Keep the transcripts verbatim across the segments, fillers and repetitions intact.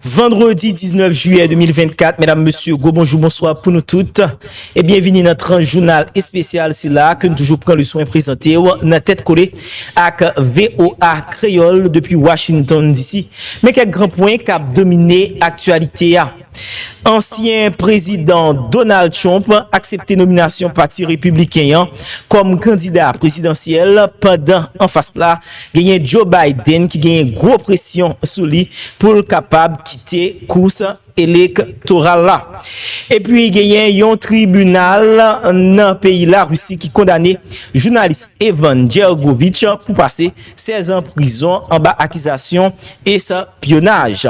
Vandredi diznèf jiyè de mil vennkat, medam, mesye, gwo bonjou, bonswa pou nou tout. E byenvini nan trant jounal espesyal sila ke nou toujou pran le swen prezante w nan tèt kole ak V O A Kreyòl depi Washington D C. Men kèk gran pwen k ap domine aktyalite a. Ansyen prezidan Donald Trump aksepte nominasyon Pati Repibliken an kòm kandida prezidansyèl, pandan anfas la, genyen Joe Biden ki genyen gwo presyon sou li pou l kapab kite kous elektoral la. Epi genyen yon tribinal nan peyi Larisi ki kondane jounalis Evan Gergovich pou pase sèz an prizon anba akizasyon espyonaj.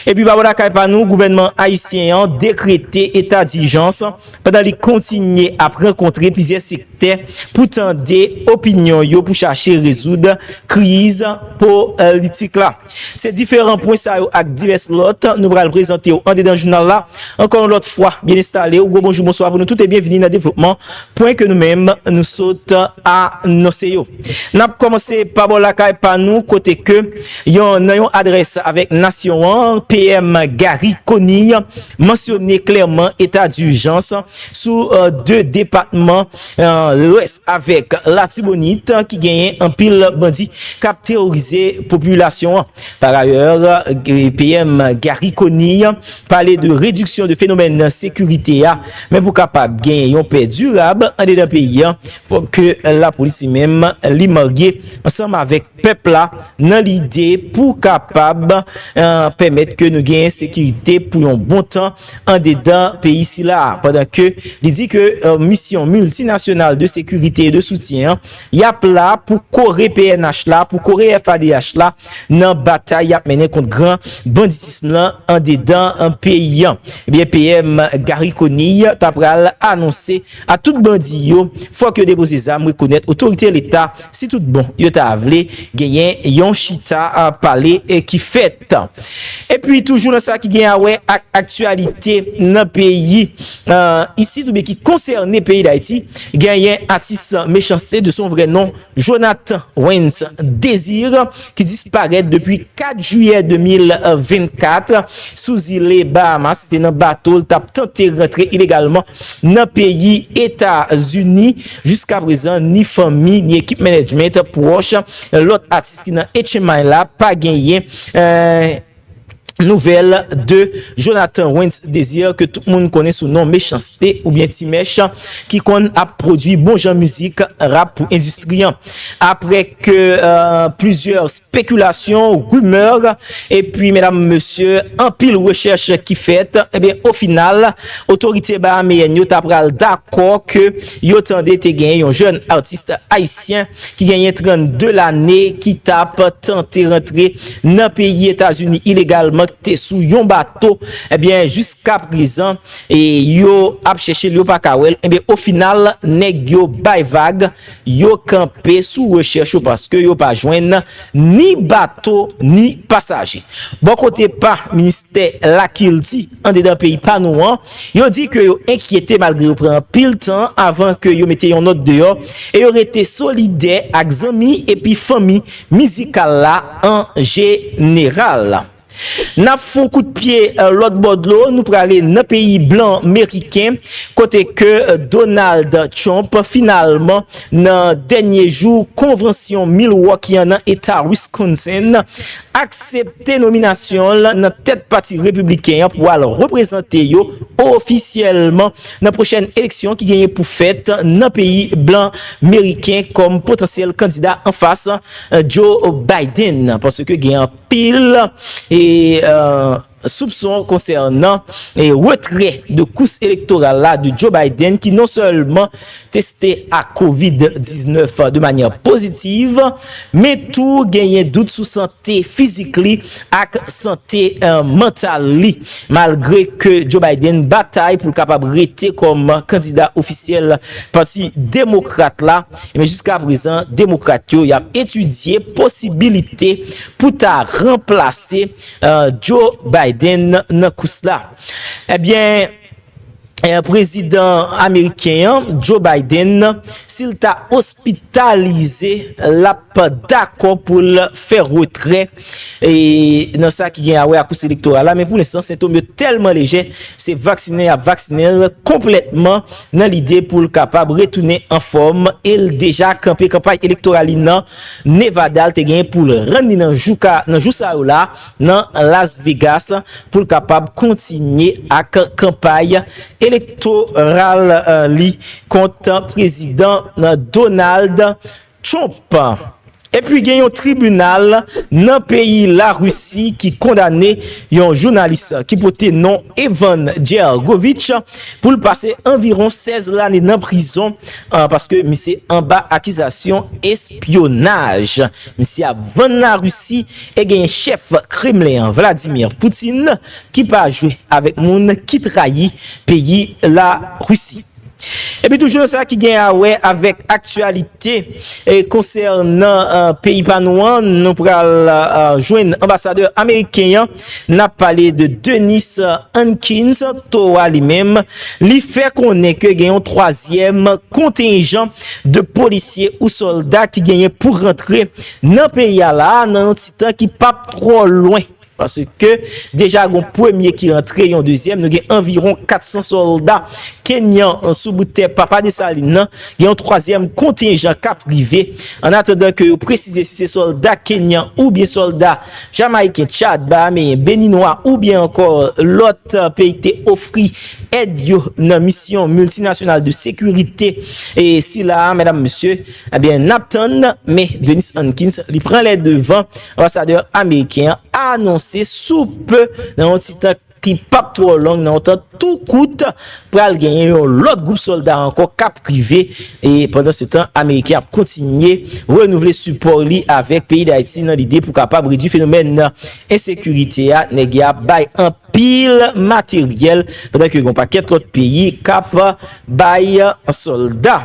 Epi pa bò lakay pa nou, gouvènman ayisyen an dekrete eta dijans pandan li kontinye ap rankontre plizyè sektè pou tande opinyon yo pou chache rezoud kriz politik la. Se diferan pwen sa yo ak divès lòt nou pral prezante w andedan jounal la. Ankò yon lòt fwa, byen enstale w, gwo bonjou, bonswa pou nou tout e byenvini nan devlopman pwen ke nou menm nou sot anonse yo. N ap kòmanse pa bò lakay pa nou, kote ke yon, nan yon adrès avèk nasyon an, P M Garry Conille mansyone klèman eta dijans sou, euh, de depatman, euh, Lwès avèk Latibonit ki genyen anpil bandi k ap teworize popilasyon an. Parayè, P M Garry Conille pale de rediksyon de fenomèn sekirite a, men pou kapab genyen yon pè dirab andedan peyi a, fòk ke lapolis li menm li marye ansanm avèk pèp la nan lide pou kapab, eh, pèmèt ke nou genyen sekirite pou yon bon tan andedan peyi sila a. Pandan ke li di ke, eh, misyon miltinasyonal de sekirite e de soutyen an, y ap la pou kore P N H la, pou kore F A D H la nan batay y ap mennen kont gran banditism lan andedan, eh, peyi an. Ebyen, P M Garry Conille ta pral anonse a tout bandi yo, fòk yo depoze zam, rekonèt otorite Leta, si tout bon yo ta vle genyen yon chita, a, pale, e, ki fèt. Epi, toujou nan sa ki gen a wè ak aktyalite nan peyi, a, isit, oubyen ki konsène peyi Dayiti, genyen atis Mechanste, de son vrè non, Jonathan Wens Désir, ki disparèt depi kat jiyè de mil vennkat sou zile Bahamas. Se te nan bato l t ap tante rantre ilegalman nan peyi Etazini. Jiska prezan, ni fanmi, ni ekip management pwòch lòt atis ki nan H M I la pa genyen, eh, nouvèl de Jonathan Wens Désir, ke tout moun konnen sou non Mechanste oubyen Ti Mèch, ki konn ap pwodui bon jan mizik rap pou endistri an. Apre ke, eh, plizyè spekilasyon, rimè, epi, medam, mesye, anpil rechèch ki fèt, ebyen, o final, otorite bahameyèn yo ta pral dakò ke yo tande te gen yon jèn atis ayisyen ki genyen trannde lane ki t ap tante rantre nan peyi Etazini ilegalman, ki te sou yon bato. Ebyen, jiska prezan, e yo ap chèche l, yo pa ka wè l. Ebyen, o final, nèg yo bay vag, yo kanpe sou rechèch yo paske yo pa jwenn ni bato, ni pasaje. Bò kote pa ministè lakilti andedan peyi pa nou an, yo di ke yo enkyete malgre yo pran anpil tan avan ke yo mete yon nòt deyò e yo rete solidè ak zanmi epi fanmi mizikal la an jeneral. N ap fè yon kout pye, eh, lòt bò dlo, nou prale nan peyi blan meriken, kote ke, eh, Donald Trump finalman, nan dènye jou konvansyon Milwaukee an nan eta Wisconsin, aksepte nominasyon l nan tèt pati repibliken an pou al reprezante yo ofisyèlman nan pwochèn eleksyon ki genyen pou fèt nan peyi blan meriken kòm potansyèl kandida anfas, eh, Joe Biden, paske gen anpil, e, eh, soupson konsènan, e, retrè de kous elektoral la de Joe Biden, ki non sèlman teste a kovid diznèf de manyè pozitiv, men tou genyen dout sou sante fizik li ak sante, eh, mantal li. Malgre ke Joe Biden batay pou l kapab rete kòm kandida ofisyèl pati demokrat la, men jiska prezan, demokrat yo, y ap etidye posibilite pou ta ranplase, eh, Joe Biden nan kous la. Ebyen, eh, prezidan ameriken an, Joe Biden, si l ta ospitalize, l ap dakò pou l fè retrè, e, nan sa ki gen a wè ak kous elektoral la. Men pou lenstan, sentòm yo tèlman lejè, se vaksinen y ap vaksinen l konplètman nan lide pou l kapab retounen anfòm. E l deja kanpe kanpay elektoral li nan Nevada. L te genyen pou l rann li nan jou ka, nan jou sa yo la, nan Las Vegas, pou l kapab kontinye ak kanpay elektoral, eh, li kont prezidan, eh, Donald Trump. Epi gen yon tribinal nan peyi Larisi ki kondane yon jounalis ki pote non Evan Gergovich pou l pase anviwon sèz lane nan prizon, eh, paske misye anba akizasyon espyonaj. Misye ap vann Larisi e gen chèf Kremlen an, Vladimir Putin, ki pa jwe avèk moun ki trayi peyi Larisi. Epi toujou nan sa ki gen a wè avèk aktyalite, e, konsènan, eh, peyi pa nou an, nou pral, eh, jwenn anbasadè ameriken an, n ap pale de Dennis Hankins, Towa li menm, li fè konnen ke gen yon twazyèm kontenjan de polisye ou sòlda ki genyen pou rantre nan peyi a la a nan yon ti tan ki p ap twò lwen. Paske deja gon premye ki rantre, yon dezyèm, nou gen anviwon kat san sòlda kenyan sou bout tè Papa Desalin nan, gen yon twazyèm kontenjan k ap rive. An atandan ke yo presize si se sòlda kenyan oubyen sòlda jamayiken, Tchad, Bahameyen, Beninwa oubyen ankò lòt, eh, peyi ki te ofri èd yo nan misyon miltinasyonal de sekirite, e, sila a, medam, mesye, ebyen, n ap tann, men Dennis Hankins, li pran lè devan, anbasadè ameriken an anonse sou pe, nan yon ti tan ki p ap twò long, nan yon tan tou kout, pral genyen yon lòt gwoup sòlda ankò k ap rive. E pandan se tan, Ameriken ap kontinye renouvle sipò li avèk peyi Dayiti nan lide pou kapab redui fenomèn ensekirite a. Nèg y ap bay anpil materyèl, pandan ke gen yon pakèt lòt peyi k ap bay sòlda.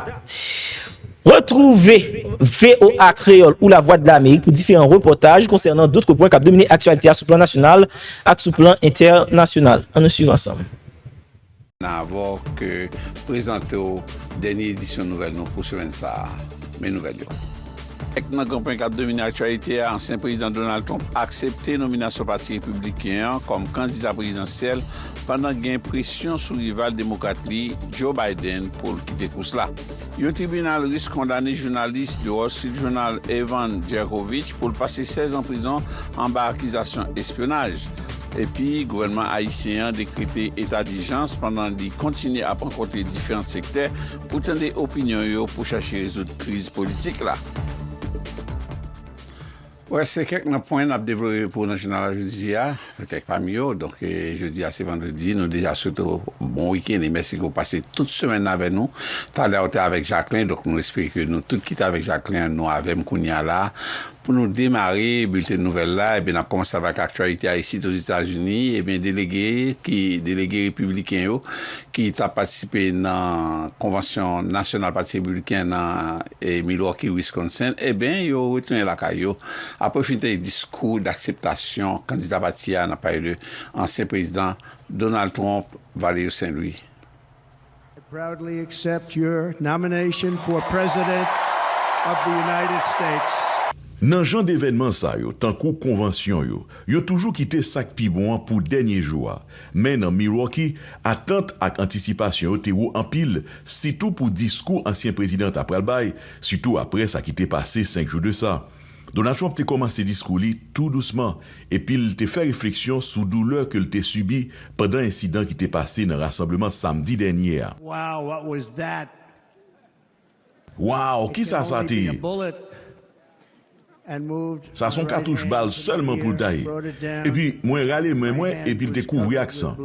Retwouve V O A Kreyòl ou Lavwadlamerik pou diferan repòtaj konsènan dòt pwen k ap domine aktyalite a sou plan nasyonal ak sou plan entènasyonal. Ann nou swiv ansanm. Nan avè w ke prezante w dènye edisyon nouvèl nou pou semèn sa a. Men nouvèl yo. Kèk nan gran pwen k ap domine aktyalite a, ansyen prezidan Donald Trump aksepte nominasyon Pati Repibliken an kòm kandida prezidansyèl, pandan gen presyon sou rival demokrat li, Joe Biden, pou l kite kous la. Yon tribinal ris kondane jounalis The Wall Street Journal Evan Gershkovich pou l pase sèz an prizon anba akizasyon espyonaj. Epi, gouvènman ayisyen an dekrete eta dijans pandan li kontinye ap rankontre diferan sektè pou tande opinyon yo pou chache rezoud kriz politik la. Wè, se kèk nan pwen n ap devlope pou w nan jounal la jodi a, kèk pami yo. Donk, e, jodi a se vandredi, nou deja swete w bon wikenn e mèsi ke w pase tout semèn avè nou. Talè a w te avèk Jacquelin, donk nou espere ke nou tout ki te avèk Jacquelin an, nou avè m kounye a la. Pou nou demare bilten nouvèl la, ebyen, n ap kòmanse avèk aktyalite a isit Ozetazini. Ebyen, delege ki, delege repibliken yo ki t ap patisipe nan konvansyon nasyonal Pati Repibliken nan, e, Milwaukee, Wisconsin, ebyen, yo retounen lakay yo apre fin tande diskou dakseptasyon kandida pati a, n ap pale de ansyen prezidan Donald Trump, Valerio Saint Louis. I proudly accept your nomination for President of the United States. Nan jan devènman sa yo, tankou konvansyon yo, yo toujou kite sa k pi bon an pou dènye jou a. Men nan Milwaukee, atant ak antisipasyon yo te wo anpil, sitou pou diskou ansyen prezidan ta pral bay, sitou apre sa ki te pase senk jou de sa. Donald Trump te kòmanse diskou li tou dousman, epi l te fè refleksyon sou doulè ke l te sibi pandan ensidan ki te pase nan rasanbleman samdi dènye a. Wow, what was that? Waw, kisa sa te ye? Sa se yon katouch bal sèlman pou l ta ye. Epi, mwen rale men mwen, epi l te kouvri ak san.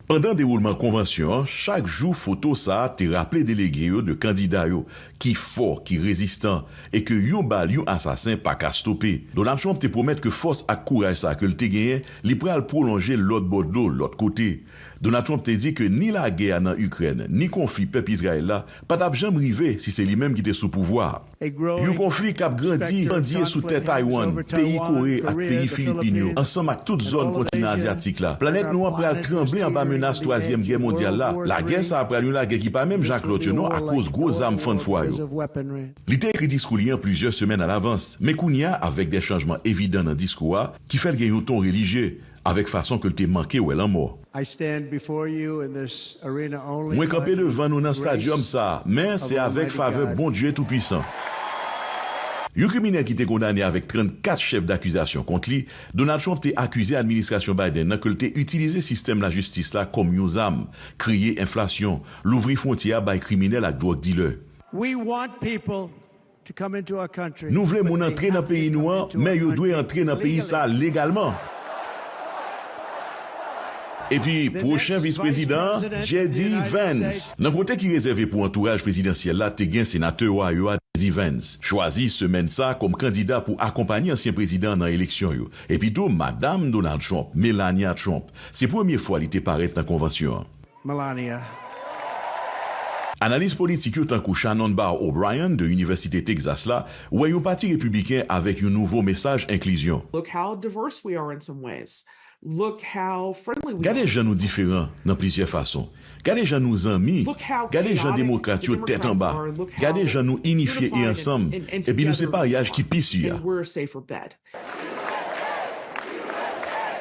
Pandan dewoulman konvansyon an, chak jou foto sa a te raple delege yo de kandida yo ki fò, ki rezistan, e ke yon bal yon asasen pa ka stope. Donald Trump te pwomèt ke fòs ak kouraj sa a ke l te genyen, li pral pwolonje l lòt bò dlo, lòt kote. Donald Trump te di ke ni lagè a nan Ikrèn, ni konfli pèp Izrayèl la pa t ap janm rive si se li menm ki te sou pouvwa a. Yon konfli k ap grandi, pandye sou tè Taiwan, peyi Kore ak peyi Filipin yo, ansanm ak tout zòn kontinan azyatik la. Planèt nou an pral tranble anba menas menas twazyèm gè mondyal la. Lagè sa a pral yon lagè ki pa menm jan ak lòt yo non, akoz gwo zam fann fwa yo. Li te ekri diskou li an plizyè semèn alavans, men kounye a, avèk de chanjman evidan nan diskou a, ki fè l gen yon ton relijye, avèk fason ke l te manke wè lanmò. Mwen kanpe devan nou nan stadyòm sa a, men se avèk favè Bondye Toupwisan. Yon kriminèl ki te kondane avèk trannkat chèf dakizasyon kont li, Donald Trump te akize administrasyon Biden nan ke l te itilize sistèm lajistis la kòm yon zam, kreye enflasyon, louvri fwontyè a bay kriminèl ak dwòg dilè. We want people to come into our country. Nou vle moun antre nan peyi nou an, men yo dwe antre nan peyi sa a legalman. Epi, pwochen vis prezidan an, J D Vance. Nan kote ki rezève pou antouraj prezidansyèl la, te gen senatè Ohio a, J D Vance, chwazi semèn sa a kòm kandida pou akonpanye ansyen prezidan an nan eleksyon yo. Epi tou, madanm Donald Trump, Melania Trump, se premye fwa li te parèt nan konvansyon an. Melania. Analis politik yo tankou Shannon Barr O'Brien de Inivèsite Texas la wè yon pati repibliken avèk yon nouvo mesaj enklizyon. Look how diverse we are in some ways. Look how friendly we Gade are jan nou diferan nan plizyè fason. Gade jan nou zanmi. Gade jan demokrat yo tèt anba. Gade jan nou inifye e ansanm. Epi nou se paryaj ki pi si a.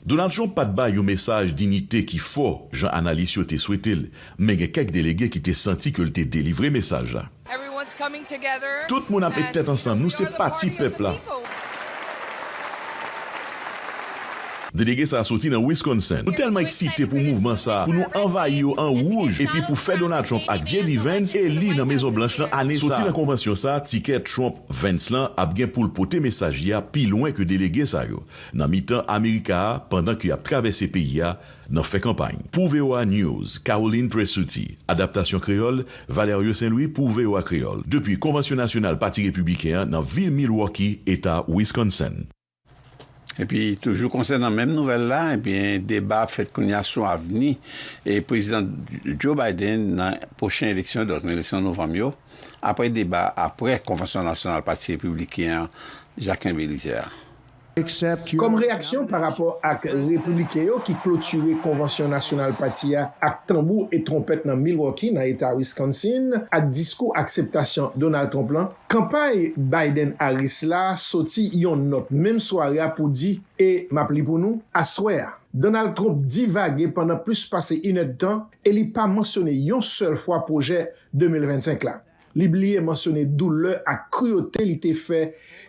Donald Trump pa t bay yon mesaj dinite ki fò, jan analis yo te swete l, men gen kèk delege ki te santi ke l te delivre mesaj la. Tout moun ap met tèt ansanm, nou se pati pèp la. Delege sa a soti nan Wisconsin. Nou tèlman eksite pou mouvman sa a, pou nou anvayi yo an wouj, epi pou fè Donald Trump ak J D Vance eli nan Mezon Blanch lan ane sa a. Soti nan konvansyon sa a, tikè Trump-Vance lan ap gen pou l pote mesaj li a pi lwen ke delege sa yo, nan mitan Amerika a, pandan ke y ap travèse peyi a nan fè kanpay. Pou V O A News, Caroline Presutti, adaptasyon kreyòl, Valerio Saint-Louis pou V O A Kreyòl, depi Konvansyon Nasyonal Pati Repibliken an nan vil Milwaukee, Eta Wisconsin. Epi, toujou konsènan menm nouvèl la, ebyen, deba ap fèt kounye a sou avni e Prezidan Joe Biden nan pwochen eleksyon, dòt nan eleksyon novanm yo. Apre deba, apre Konvansyon Nasyonal Pati Repibliken an, Jacquelin Belizaire. Kòm reyaksyon pa rapò ak Repibliken yo ki klotire Konvansyon Nasyonal pati a ak tanbou e twonpèt nan Milwaukee, nan eta Wisconsin, ak diskou akseptasyon Donald Trump lan, kanpay Biden-Harris la soti yon nòt menm sware a pou di, e m ap li pou nou, aswè a, Donald Trump divage pandan plis pase inèdtan e li pa mansyone yon sèl fwa pwojè de mil vennsenk la. Li bliye mansyone doulè ak kriyote li te fè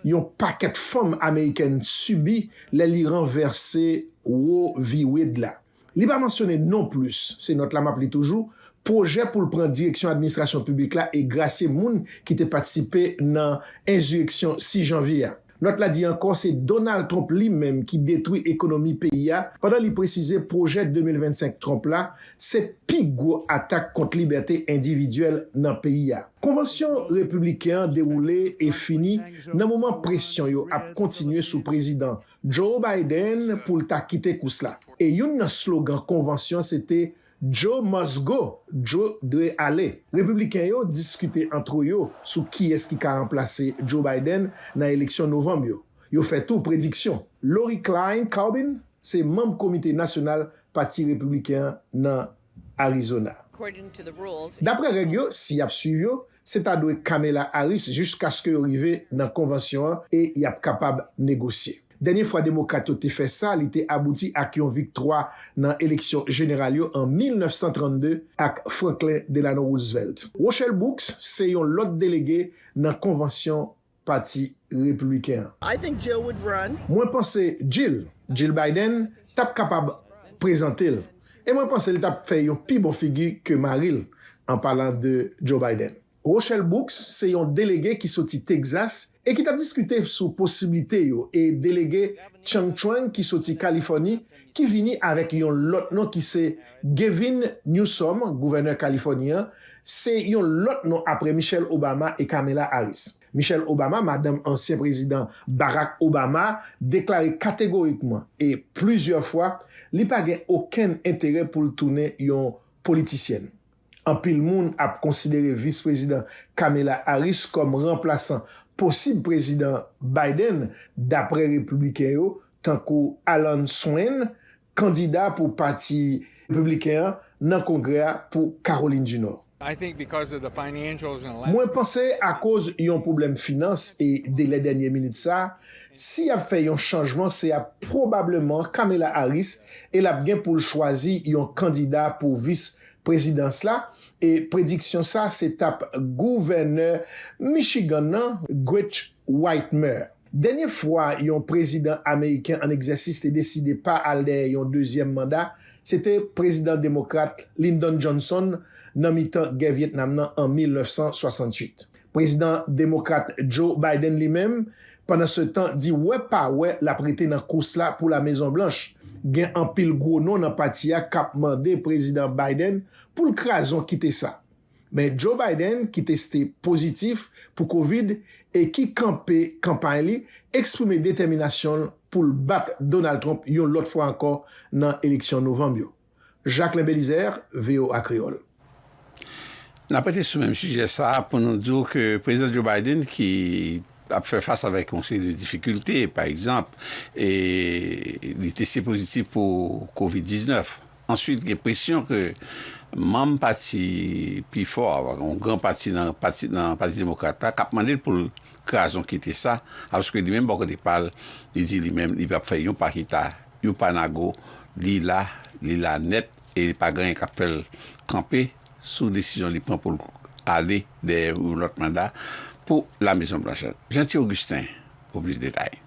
yon pakèt fanm amerikèn sibi lè li ranvèse Roe v. Wade la. Li pa mansyone nonplis, se nòt la m ap li toujou, pwojè pou l pran direksyon administrasyon piblik la e grasye moun ki te patisipe nan enzireksyon sis janvye a. Nòt la di ankò se Donald Trump li menm ki detwi ekonomi peyi a, pandan li presize pwojè de mil vennsenk Trump la se pi gwo atak kont libète endividyèl nan peyi a. Konvansyon repibliken an dewoule e fini nan moman presyon yo ap kontinye sou Prezidan Joe Biden pou l ta kite kous la. E youn nan slogan konvansyon se te Joe must go, Joe dwe ale. Repibliken yo diskite antre yo sou kiyès ki ka ranplase Joe Biden nan eleksyon novanm yo. Yo fè tou prediksyon. Lori Klein Carbin se manm Komite Nasyonal Pati Repibliken an nan Arizona. Daprè règ yo, si y ap swiv yo, se ta dwe Kamala Harris jiskaske yo rive nan konvansyon an e y ap kapab negosye. Dènye fwa Demokrat yo te fè sa, li te abouti ak yon viktwa nan eleksyon jeneral yo an mil nèf san trannde ak Franklin Delano Roosevelt. Rochelle Brooks se yon lòt delege nan konvansyon Pati Repibliken an. I think Joe would run. Mwen panse Jill, Jill Biden, t ap kapab prezante l. E mwen panse li t ap fè yon pi bon figi ke mari l, an palan de Joe Biden. Rochelle Brooks se yon delege ki soti Texas e ki t ap diskite sou posiblite yo e delege Chang Chuang ki soti Kalifòni ki vini avèk yon lòt non ki se Gavin Newsom, gouvènè Kalifòni an, se yon lòt non apre Michelle Obama e Kamala Harris. Michelle Obama, madanm ansyen prezidan Barack Obama, deklare kategorikman e plizyè fwa li pa gen okenn enterè pou l tounen yon politisyèn. Anpil moun ap konsidere Vis Prezidan Kamala Harris kòm ranplasan posib Prezidan Biden, dapre Repibliken yo, tankou Alan Swain, kandida pou pati Repibliken an nan Kongrè a pou Kawolin di Nò. Mwen panse akoz yon pwoblèm finans e delè dènye minit sa, si y ap fè yon chanjman, se ap pwobableman Kamala Harris e l ap gen pou l chwazi yon kandida pou vis prezidans la, e prediksyon sa se t ap gouvènè Michigan nan, Gretch Whitmer. Dènye fwa yon prezidan ameriken an egzèsis te deside pa al dèyè yon dezyèm manda, se te prezidan demokrat Lyndon Johnson nan mitan gè Vyetnam nan an mil nèf san swasantuit. Prezidan demokrat Joe Biden li menm, pandan se tan, di wè pa wè l ap rete nan kous la pou La Mezon Blanch. Gen anpil gwo non nan pati a k ap mande prezidan Biden pou l kraze yon kite sa. Men Joe Biden, ki teste pozitif pou kovid e ki kanpe kanpay li, eksprime detèminasyon l pou l bat Donald Trump yon lòt fwa ankò nan eleksyon novanm yo. Jacquelin Belizaire, V O A Kreyòl. N ap rete sou menm sijè sa a pou nou di w ke Prezidan Joe Biden, ki ap fè fas avèk yon seri de difikilte, pa egzanp, e li teste pozitif pou kovid diznèf. Answit, gen presyon ke manm pati pi fò a, yon gran pati nan pati, nan Pati Demokrat la, k ap mande l pou l kraze yon kite sa, alòske li menm, bò kote pa l, li di li menm, li p ap fè yon pa kita, yon pa nago, li la, li la nèt, e pa gen anyen k ap fè l kanpe sou desizyon li pran pou l ale dèyè yon lòt manda pou La Mezon Blanch. Jeanty Augustin pou plis detay.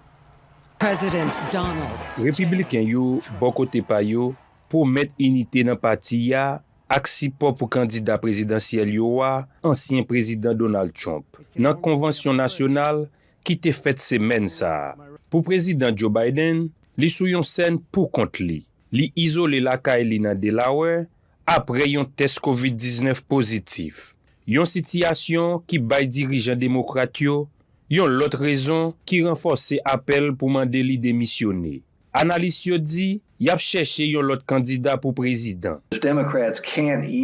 President Donald. Repibliken yo, bò kote pa yo, pwomèt inite nan pati a ak sipò pou kandida prezidansyèl yo a, ansyen Prezidan Donald Trump, nan konvansyon nasyonal ki te fèt semèn sa a. Pou Prezidan Joe Biden, li sou yon sèn pou kont li. Li izole lakay li nan Delaware apre yon tès kovid diznèf pozitif. Yon sitiyasyon ki bay dirijan demokrat yo yon lòt rezon ki ranfòse apèl pou mande li demisyone. Analis yo di y ap chèche yon lòt kandida pou prezidan.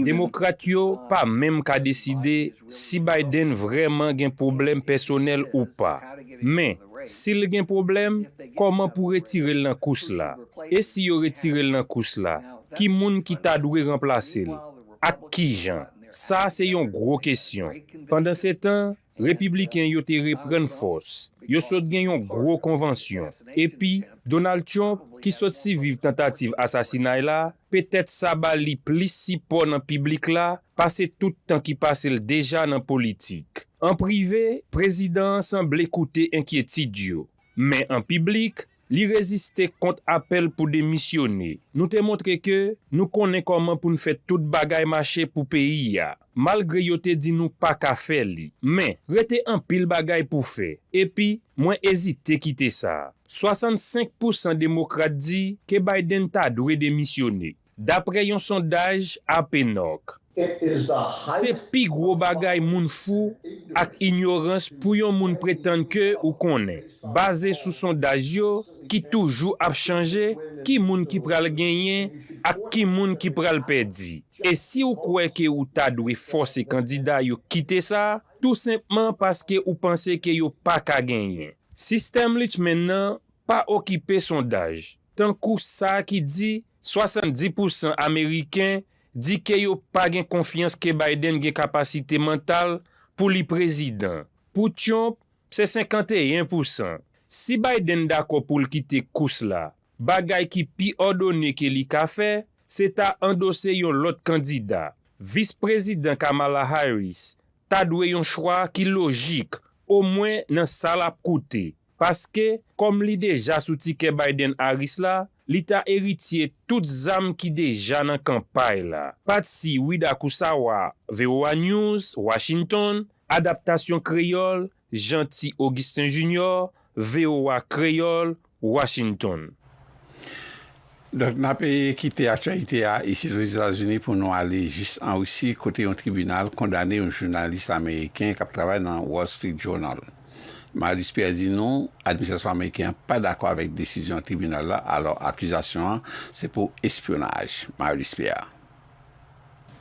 Demokrat yo pa menm ka deside si Biden vrèman gen pwoblèm pèsonèl ou pa. Men, si l gen pwoblèm, kòman pou retire l nan kous la? E si yo retire l nan kous la, ki moun ki ta dwe ranplase l? Ak kijan? Sa a se yon gwo kesyon. Pandansetan, Repibliken yo te reprann fòs. Yo sot gen yon gwo konvansyon. Epi, Donald Trump, ki sot siviv tantativ asasinay la, petèt sa ba li plis sipò nan piblik la pase tout tan ki pase l deja nan politik. An prive, prezidan an sanble koute enkyetid yo. Men an piblik, li reziste kont apèl pou demisyone. Nou te montre ke nou konnen kòman pou n fè tout bagay mache pou peyi a, malgre yo te di nou pa ka fè li. Men, rete anpil bagay pou fè. Epi, mwen ezite kite sa. Swasannsenk pousan demokrat di ke Biden ta dwe demisyone. Dapre yon sondaj APNOC, se pi gwo bagay moun fou ak inyorans pou yon moun pretann ke ou konnen, baze sou sondaj yo ki toujou ap chanje, ki moun ki pral genyen ak ki moun ki pral pèdi. E si w kwè ke ou ta dwe fòse kandida yo kite sa, tou senpman paske ou panse ke yo pa ka genyen. Sistèm Richmond nan pa okipe sondaj, tankou sa ki di swasanndis pousan Ameriken di ke yo pa gen konfyans ke Biden gen kapasite mantal pou li prezidan. Pou Trump, se senkanteyen pousan. Si Biden dakò pou l kite kous la, bagay ki pi òdone ke li ka fè, se ta andose yon lòt kandida. Vis Prezidan Kamala Harris ta dwe yon chwa ki lojik, omwen nan sa l ap koute. Paske, kòm li deja sou tikè Biden-Harris la, li ta eritye tout zam ki deja nan kanpay la. Patsy Widakusawa, V O A News, Washington, Adaptasyon Kreyòl, Jeanty Augustin Junior, V O A Kreyòl, Washington. Donk, n ape kite aktyalite a isit Ozetazini pou nou ale jis an Risi, kote yon tribinal kondane yon jounalis ameriken k ap travay nan Wall Street Journal. Marius Pierre di nou, administrasyon ameriken an pa dakò avèk desizyon tribinal la, alò akizasyon an se pou espyonaj. Marius Pierre.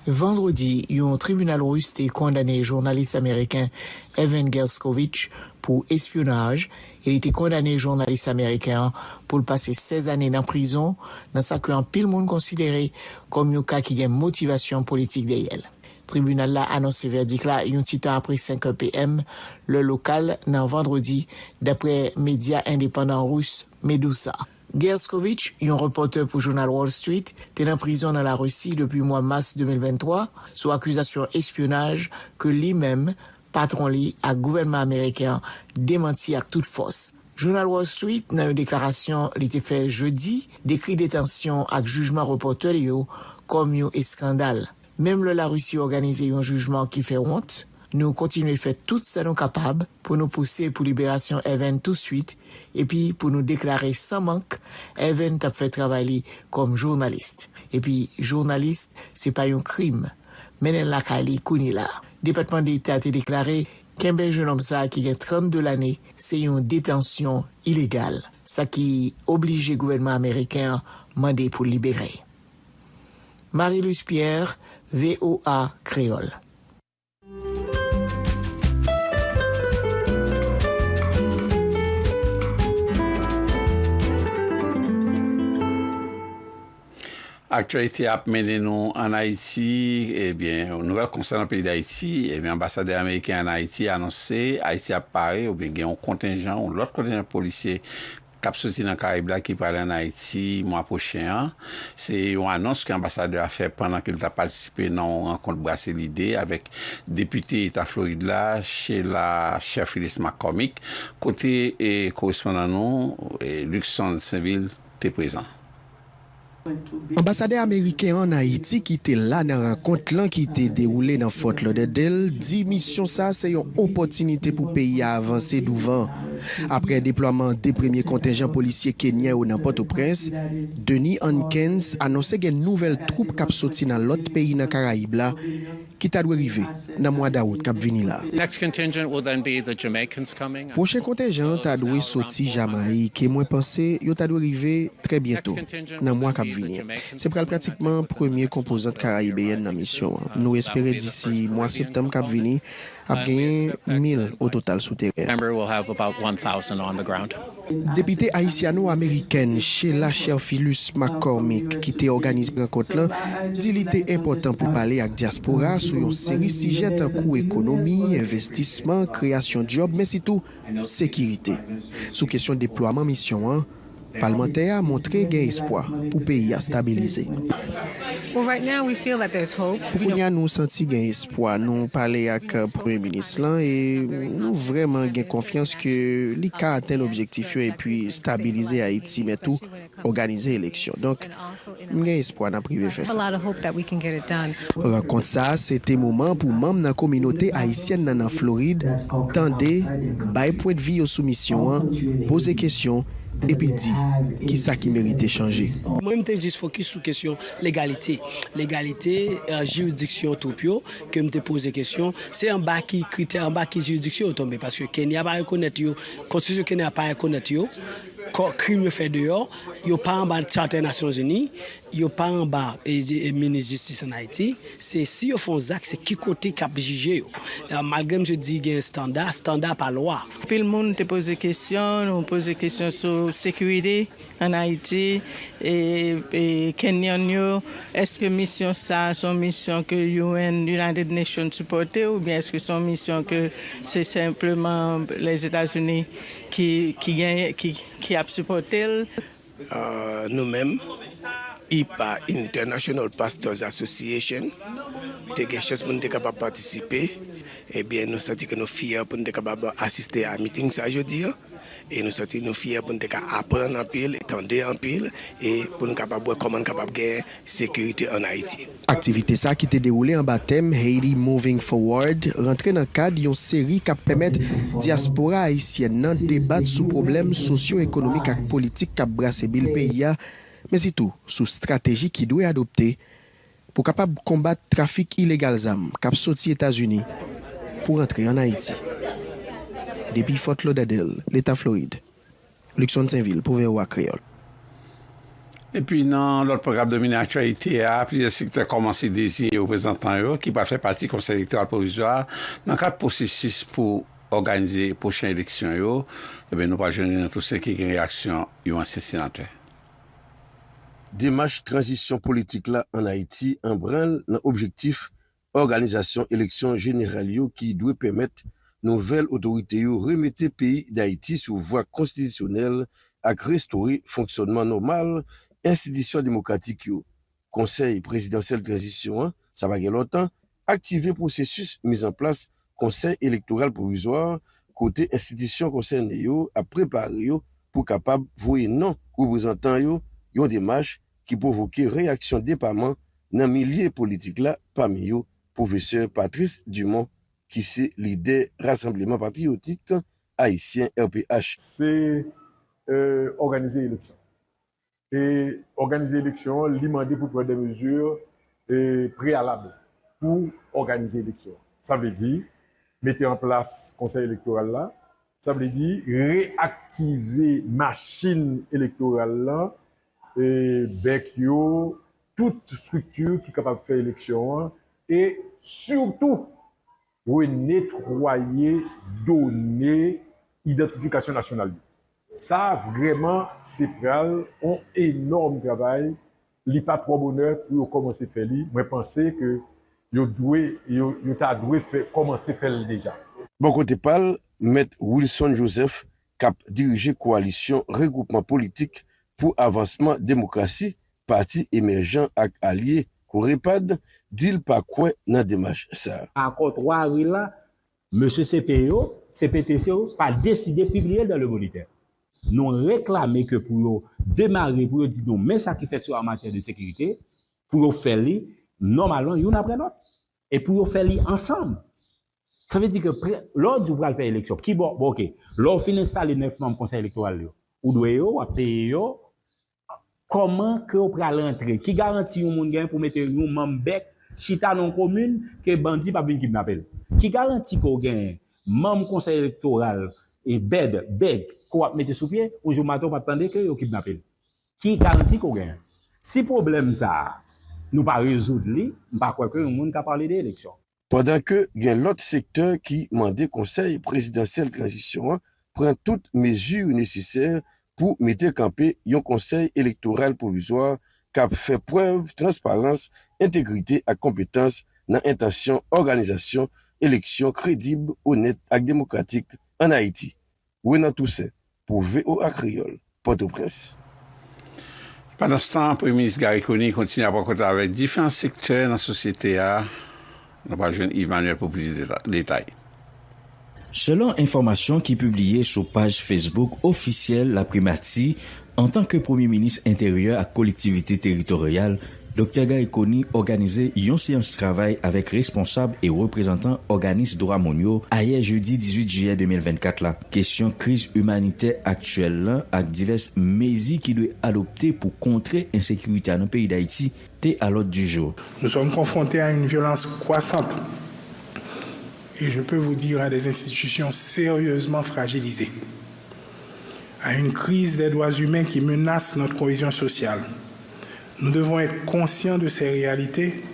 Vandredi, yon tribinal ris te kondane jounalis ameriken Evan Gershkovich pou espyonaj, e li te kondane jounalis ameriken an pou l pase sèz ane nan prizon, nan sa ke anpil moun konsidere kòm yon ka ki gen motivasyon politik dèyè l. Tribinal la anonse vèdik la yon ti tan apre senk è p m, lè lokal, nan vandredi, daprè medya endepandan ris Medusa. Gershkovich, yon repòtè pou jounal Wall Street, te nan prizon nan Larisi depi mwa mas de mil venntwa sou akizasyon espyonaj ke li menm, patwon li ak gouvènman ameriken an demanti ak tout fòs. Jounal Wall Street, nan yon deklarasyon li te fè jedi, dekri detansyon ak jijman repòtè li yo kòm yon eskandal. Menm lè Larisi òganize yon jijman ki fè wont, nou kontinye fè tout sa nou kapab pou nou pouse pou liberasyon Evan touswit, epi pou nou deklare san mank Evan t ap fè travay li kòm jounalis. Epi, jounalis, se pa yon krim. Mennen l lakay li kounye la. Depatman Deta te deklare kenbe jennonm sa a ki gen trannde lane se yon detansyon ilegal, sa ki oblije gouvènman ameriken an mande pou l libere. Marie-Luce Pierre, V O A Kreyòl. Aktyalite ap mennen nou ann Ayiti. Ebyen, nouvèl konsènan peyi Dayiti, ebyen, anbasadè ameriken ann Ayiti anonse Ayiti ap pare oubyen gen yon kontenjan, yon lòt kontenjan polisye k ap soti nan Karayib la ki prale ann Ayiti mwa pwochen an. Se yon anons ke anbasadè a fè pandan ke l t ap patisipe nan yon rankont brase lide avèk depite eta Florid la, Sheila Cherfilus McCormick, kote, e, korespondan nou, e, Luckson Sainvil te prezan. Anbasadè ameriken an ann Ayiti ki te la nan rankont lan ki te dewoule nan Fort Lauderdale di misyon sa a se yon opòtinite pou peyi a avanse douvan. Apre deplwaman de premye kontenjan polisye kenyan yo nan Pòtoprens, Denis Hankins anonse gen nouvèl twoup k ap soti nan lòt peyi nan Karayib la ki ta dwe rive nan mwa dawout k ap vini la. Next contingent will then be the Jamaicans coming. Pwochen kontenjan an ta dwe soti Jamayik, e mwen panse yo ta dwe rive trè byento, nan mwa k ap vini. Se pral pratikman premye konpozant karayibeyèn nan misyon an. Nou espere disi mwa septanm k ap vini, ap genyen mil ototal sou teren. September, we'll have about one thousand on the ground. Depite ayisyano-amerikèn Sheila Cherfilus McCormick, ki te òganize rankont lan, di li te enpòtan pou pale ak dyaspora sou yon seri sijè tankou ekonomi, envestisman, kreyasyon djòb, men sitou sekirite. Sou kesyon deplwaman misyon an, palmantè a montre gen espwa pou peyi a stabilize. Well, right now we feel that there's hope. Pou kounye a, nou santi gen espwa. Nou pale ak, uh, premye minis lan e nou vrèman gen konfyans ke li ka atenn objektif yo epi stabilize Ayiti, men tou òganize eleksyon. Donk, m gen espwa n ap rive fè sa. Have a lot of hope that we can get it done. Rankont sa a se te moman pou manm nan kominote ayisyèn nan nan Florid tande, bay pwendvi yo sou misyon an, poze kesyon, epi di kisa ki merite chanje. Mwen, m te jis fokis sou kesyon legalite. Legalite, eh, jiridiksyon twoup yo, ke m te poze kesyon. Se anba ki kritè, anba ki jiridiksyon yo tonbe, paske Kenya pa rekonèt yo, konstitisyon Kenya pa rekonèt yo, kò-, krim yo fè deyò, yo pa anba Chata Nasyonzini, yo pa anba, e, e, minis jistis ann Ayiti. Se si yo fè yon zak, se ki kote k ap jije yo. E, malgre misye di gen estanda, estanda pa lwa. Anpil moun te poze kesyon, nou poze kesyon sou sekirite ann Ayiti, e, e Kenyan yo, èske misyon sa a se yon misyon ke U N, United Nations sipòte, oubyen èske se yon misyon ke se senpleman Lèzetazini ki, ki genyen, ki, ki ap sipòte l? Ah, nou menm, I P A, International Pastors Association, te gen chans pou n te kapab patisipe. Ebyen, nou santi ke nou fyè pou n te kapab asiste a miting sa jodi a. E nou santi nou fyè pou n te ka aprann anpil, e tande anpil, e pou n kapab wè kòman n kapab gen sekirite ann Ayiti. Aktivite sa ki te dewoule anba tèm Haiti Moving Forward rantre nan kad yon seri k ap pèmèt dyaspora ayisyèn nan debat sou pwoblèm sosyo-ekonomik ak politik k ap brase bil peyi a, men sitou sou estrateji ki dwe adopte pou kapab konbat trafik ilegal zam k ap soti Etazini pou rantre ann Ayiti. Depi Fort Lauderdale, Leta Florid, Luckson Sainvil pou V O A Kreyòl. Epi nan lòt pwogram domine aktyalite a, plizyè sektè kòmanse deziye reprezantan yo ki pral fè pati Konsèy Elektoral Pwovizwa nan kad pwosesis pou òganize pwochen eleksyon yo. Ebyen, nou pral jwenn Renan Toussaint ki gen reyaksyon yon ansyen senatè. Demach tranzisyon politik la ann Ayiti an branl nan objektif òganizasyon eleksyon jeneral yo ki dwe pèmèt nouvèl otorite yo remete peyi Dayiti sou vwa konstitisyonèl ak restore fonksyònman nòmal enstitisyon demokratik yo. Konsèy prezidansyèl tranzisyon an, sa pa gen lontan, aktive pwosesis mizanplas Konsèy Elektoral Pwovizwa, kote enstitisyon konsène yo ap prepare yo pou kapab voye non reprezantan yo, yon demach ki pwovoke reyaksyon depaman nan milye politik la, pami yo Pwofesè Patrice Dumont, ki se lidè Rasanbleman Patriyotik Ayisyen, R P H. Se, e, òganize eleksyon. E òganize eleksyon an, li mande pou pran de mezi, e, preyalab pou òganize eleksyon. Sa vle di, mete an plas Konsèy Elektoral la, sa vle di, reyaktive machin elektoral lan, e, bèk yo, tout estrikti ki kapab fè eleksyon an, e sitou, renetwaye done idantifikasyon nasyonal yo. Sa vrèman se pral yon enòm travay, li pa twò bonè pou yo kòmanse fè li. Mwen panse ke yo dwe, yo, yo ta dwe fè, kòmanse fè l deja. Bò kote pa l, Mèt Wilson Joseph, k ap dirije Kowalisyon Regwoupman Politik pou Avansman Demokrasi, Pati Emèjan ak alye Korepad, di l pa kwè nan demach sa a. Akò twa avril la, mesye C P yo, C P T C yo, pa deside pibliye l dan Le Moniteur. Nou reklame ke pou yo demare, pou yo di nou, men sa ki fèt sou an matyè de sekirite, pou yo fè li nòmalman, youn apre lòt. E pou yo fè li ansanm. Sa vle di ke pre-, lè w di w pral fè eleksyon, ki bò, bon, oke, lè w fin enstale nèf manm Konsèy Elektoral yo, ou dwe yo, w ap peye yo, kòman ke w pral antre? Ki garanti yon moun gen pou mete yon manm bèk chita nan yon komin ke bandi p ap vin kidnape l? Ki garanti ke w gen manm Konsèy Elektoral e bèd, bèk ke w ap mete sou pye, yon jou maten w p ap tande ke yo kidnape l? Ki garanti ke w gen? Si pwoblèm sa a, nou pa rezoud li, m pa kwè ke yon moun ka pale de eleksyon. Pandan ke gen lòt sektè ki mande Konsèy Prezidansyèl Tranzisyon an pran tout mezi nesesè pou mete kanpe yon Konsèy Elektoral Pwovizwa k ap fè prèv transparans, entegrite ak konpetans nan entansyon òganizasyon eleksyon kredib, onèt ak demokratik ann Ayiti. Renan Toussaint, pou V O A Kreyòl, Pòtoprens. Pandanstan, Premye Minis Garry Conille kontinye ap rankontre avèk diferan sektè nan sosyete a. Nou pral jwenn Yves Manuel pou plis deta-, detay. Selon enfòmasyon ki pibliye sou paj Facebook ofisyèl Laprimati, antanke Premye Minis Enteryè ak Kolektivite Teritoryal, Doktè Garry Conille òganize yon seyans travay avèk responsab e reprezantan òganis dwa moun yo ayè jedi dizuit jiyè de mil vennkat la. Kesyon kriz imanitè aktyèl lan ak divès mezi ki dwe adopte pou kontre ensekirite a nan peyi Dayiti te a l'ordre du jour. Nous sommes confrontés à une violence croissante et je peux vous dire à des institutions sérieusement fragilisées, à une crise des droits humains qui menace notre cohésion sociale. Nous devons être conscients de ces réalités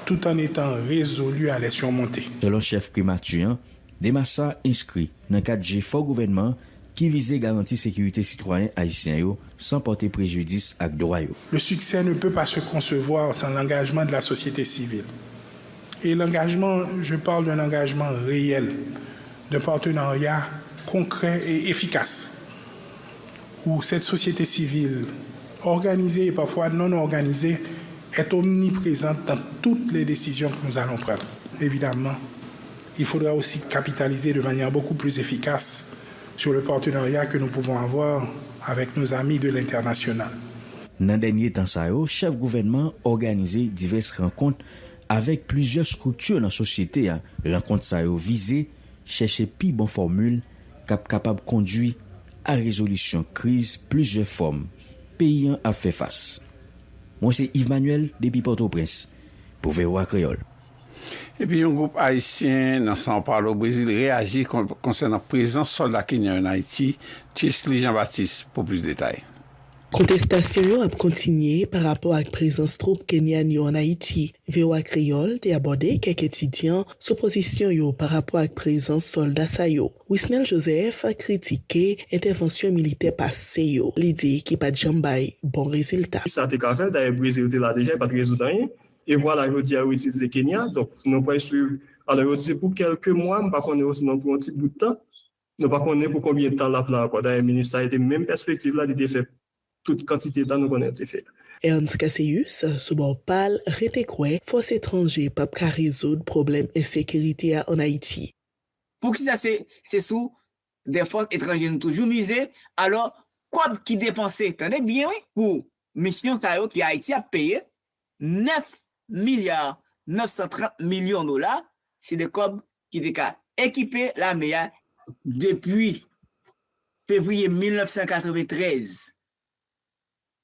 tout en étant résolus à les surmonter. Selon chèf primati an, demach sa enskri nan kad jefò gouvènman ki vize garanti sekirite sitwayen ayisyen yo san pòte prejidis ak dwa yo. Le succès ne peut pas se concevoir sans l'engagement de la société civile. Et l'engagement, je parle d'un engagement réel, d'un partenariat concret et efficace, où cette société civile, organisée et parfois non organisée, est omniprésente dans toutes les décisions que nous allons prendre. Évidemment, il faudra aussi capitaliser de manière beaucoup plus efficace sur le partenariat que nous pouvons avoir avec nos amis de l'international. Nan dènye tan sa yo, chèf gouvènman an òganize divès rankont avèk plizyè estrikti nan sosyete a. Rankont sa yo vize chèche pi bon fòmil k ap kapab kondui a rezolisyon kriz plizyè fòm peyi an ap fè fas. Mwen se Yves Manuel depi Pòtoprens pou V O A Kreyòl. Epi yon gwoup ayisyen nan São Paulo, Brezil, reyaji kon-, konsènan prezans sòlda kenyan yo nan Ayiti. Chesley Jean Baptiste pou plis detay. Kontestasyon yo ap kontinye pa rapò ak prezans twoup kenyan yo ann Ayiti. V O A Kreyòl te abòde kèk etidyan sou pozisyon yo pa rapò ak prezans sòlda sa yo. Wisnel Joseph kritike entèvansyon militè pase yo, li di ki pa t janm bay bon rezilta. Sa te ka fèt, dayè Brezil te la deja, li pa t rezoud anyen. E vwala, jodi a, yo itilize Kenya. Donk, nou pral swiv. Alò, yo di se pou kèlke mwa, m pa konnen osi non pou yon ti bout tan. Nou pa konnen pou konbyen tan l ap la ankò. Dayè, minis sa te menm pèspektiv la, li te fè tout kantite tan nou konnen l te fè. Ernst Casséus, sou bò pa l, rete kwè fòs etranje p ap ka rezoud pwoblèm ensekirite a ann Ayiti. Poukisa se, se sou de fòs etranje nou toujou mize? Alò, kòb ki depanse, tande byen wi, pou misyon sa yo ke Ayiti ap peye, nèf milya nèf san trant milyon dola, se de kòb ki te ka ekipe lame a depi fevriye mil nèf san katreventrèz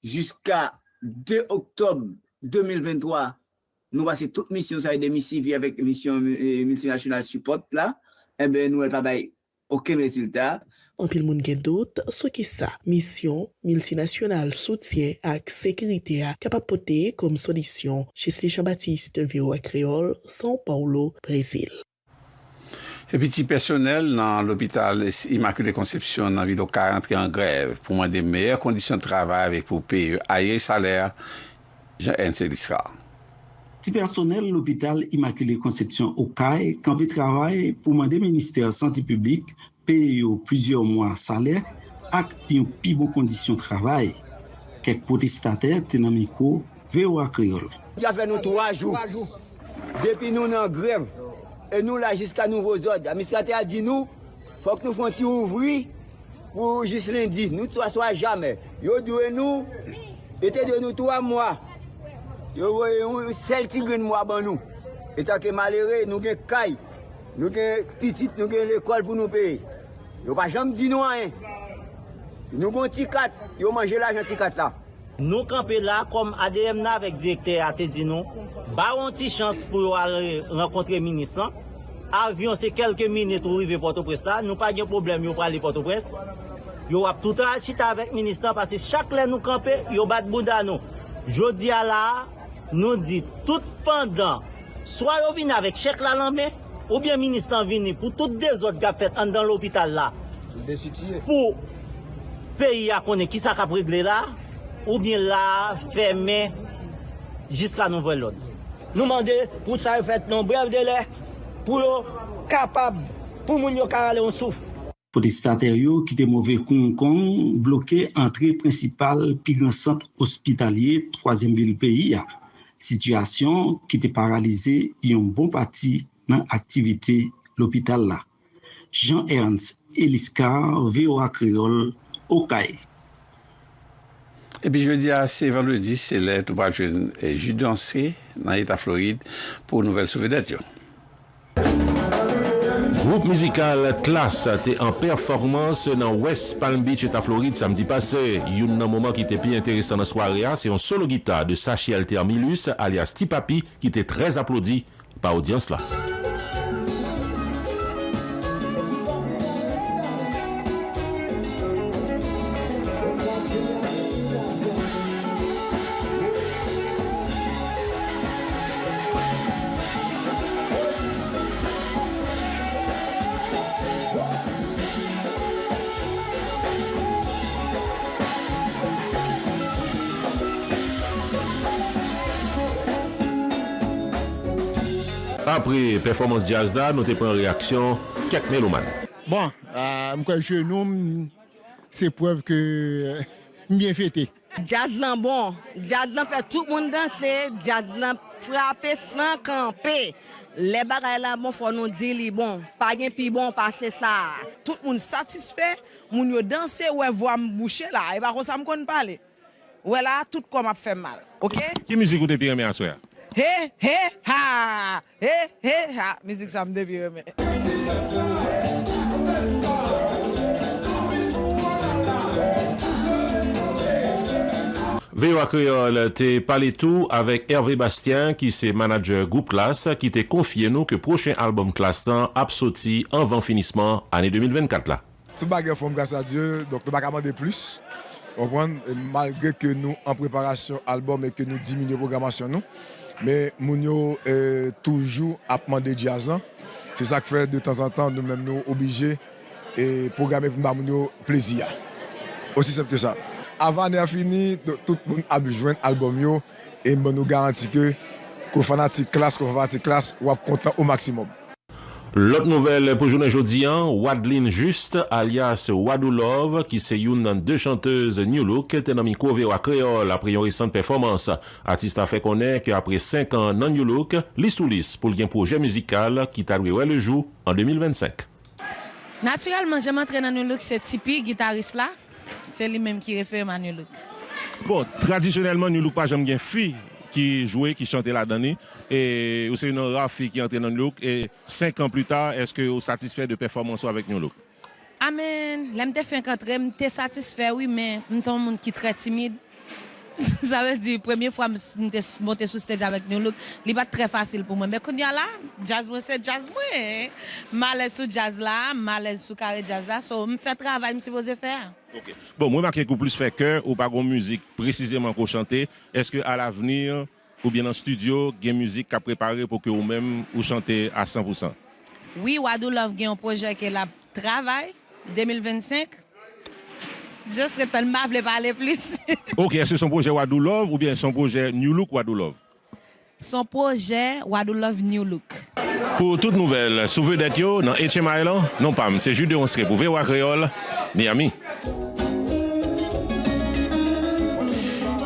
jiska de oktòb de mil venntwa, nou pase tout misyon sa yo de M C V avèk misyon, eh, miltinasyonal sipòt la, enben, nou wè l pa bay okenn rezilta. Anpil moun gen dout sou kisa misyon miltinasyonal soutyen ak sekirite a kapab pote kòm solisyon. Jesli Jean Baptiste, V O A Kreyòl, São Paulo, Brezil. Epi ti pèsonèl nan lopital Immaculée Conception nan vil Okay antre an grèv pou mande meyè kondisyon travay avèk pou peye yo ayè salè. Jean Ernst Eliscar. Ti pèsonèl lopital Immaculée Conception Okay kanpe travay pou mande ministè sante piblik peye yo plizyè mwa salè ak yon pi bon kondisyon travay. Kèk pwotestatè te nan mikwo V O A Kreyòl. Sa fè nou twa jou. Depi nou nan grèv. E nou la jiska nouvo zòd. Administratè a di nou, fòk nou fè yon ti ouvri pou jis lendi. Nou twa swa jamè. Yo dwe nou, yo te dwe nou twa mwa. Yo voye yon sèl ti grenn mwa ban nou. Etanke malere, nou gen kay, nou gen pitit, nou gen lekòl pou nou peye. Yo pa janm di nou anyen. Nou gon ti kat, yo manje lajan ti kat la. Nou kanpe la kòm A D M nan avèk direktè a te di nou, ba yo yon ti chans pou yo al rankontre minis lan. Avyon se kèlke minit ou rive Pòtoprens la, nou pa gen pwoblèm yo prale Pòtoprens. Yo ap toutan al chita avèk minis lan, paske chak lè nou kanpe, yo bat bounda nou. Jodi a la a, nou di tout pandan, swa yo vini avèk chèk la nan men, oubyen minis lan vini pou tout dezòd k ap fèt anndan lopital la, pou peyi a konnen kisa k ap regle la, oubyen la a fèmen jiska nouvèl lòd. Nou mande pou sa yo fèt nan brèf delè, pou yo kapab, pou moun yo ka rale yon souf. Pwotestatè yo kite move kounkoun bloke antre prensipal pi gran sant ospitalye twazyèm vil peyi a, sitiyasyon ki te paralize yon bon pati nan aktivite lopital la. Jean Ernst Eliscar, V O A Kreyòl, Okay. Epi jodi a, se vandredi, se lè nou pral jwenn, eh, Jude Ancré nan eta Florid pou nouvèl sou vedèt yo. Gwoup mizikal Klass te an pèfòmans nan West Palm Beach, eta Florid, samdi pase. Youn nan moman ki te pi enteresan nan sware a, se yon solo gita de Sachiel Thermilus, alyas Ti Papi, ki te trè aplodi pa odyans la. Apre pèfòmans djaz la, nou te pran reyaksyon kèk meloman. Bon, ah, m kwè jenou m, se prèv ke m byen fete. Djaz lan bon. Djaz lan fè tout moun danse. Djaz lan frape san kanpe. Lè bagay la bon, fò nou di li bon. Pa gen pi bon pase sa. Tout moun satisfè. Moun yo danse, ou wè vwa m bouche la. E pa konsa m konn pale. Ou wè la, tout kò m ap fè m mal. Oke? Ki mizik ou te pi renmen aswè a? He, he, ha! He, he, ha! Mizik sa m te pi renmen. V O A Kreyòl te pale tou avèk Hervé Bastien, ki se manadjè gwoup Klass, ki te konfye nou ke pwochen albòm Klass lan ap soti anvan finisman ane de mil vennkat la. Tout bagay anfòm, gras a Dye, donk nou pa ka mande plis. Ou konprann? Malgre ke nou an preparasyon albòm e ke nou diminye pwogramasyon nou, men moun yo, eh, toujou ap mande djaz lan. Se sa k fè, de tanzantan, nou menm nou oblije, eh, pwograme pou n ba moun yo plezi a. Osi senp ke sa. Avan ane a fini, t-, tout moun ap jwenn albòm yo, e m ban nou garanti ke, ke w fanatik Klass, ke w pa fanatik Klass, w ap kontan o maksimòm. Lòt nouvèl pou jounen jodi a, Wadline Juste, alyas Wadou Love, ki se youn nan de chantèz New Look, te nan mikwo V O A Kreyòl apre yon resan pèfòmans. Atis la fè konnen ke apre senk an nan New Look, li sou lis pou l gen pwojè mizikal ki ta dwe wè lejou an de mil vennsenk. Natirèlman, jan m antre nan New Look, se Tipi, gitaris la, se li menm ki refere m a New Look. Bon, tradisyonèlman, New Look pa janm gen fi ki jwe, ki chante ladan li. E ou se youn nan ra fi ki antre nan New Look. E senk an pli ta, èske ou satisfè de pèfòmans ou avèk New Look? Amèn. Lè m te fenk antre, m te satisfè, wi, men m te yon moun ki trè timid. Sa vle di, premye fwa m, m te s-, monte sou stage avèk New Look, li pa t trè fasil pou mwen. Men kounye a la, djaz mwen se djaz mwen. M alèz sou djaz la, m alèz sou kare djaz la. So, m fè travay m sipoze fè a. Ok. Bon, m remake ke w plis fè kè, ou pa gon mizik presizeman ke w chante. Èske alavni, oubyen nan estidyo, gen mizik k ap prepare pou ke ou menm ou chante a san pou san? Wi, Wadou Love gen yon pwojè ke l ap travay, de mil vennsenk. Just ret tann, m pa vle pale plis. Ok, èske se yon pwojè Wadou Love oubyen se yon pwojè New Look Wadou Love? Se yon pwojè Wadou Love New Look. Pou tout nouvèl sou vedèt yo nan H M I lan, non pa m se Jude Deronceray pou V O A Kreyòl, Miami.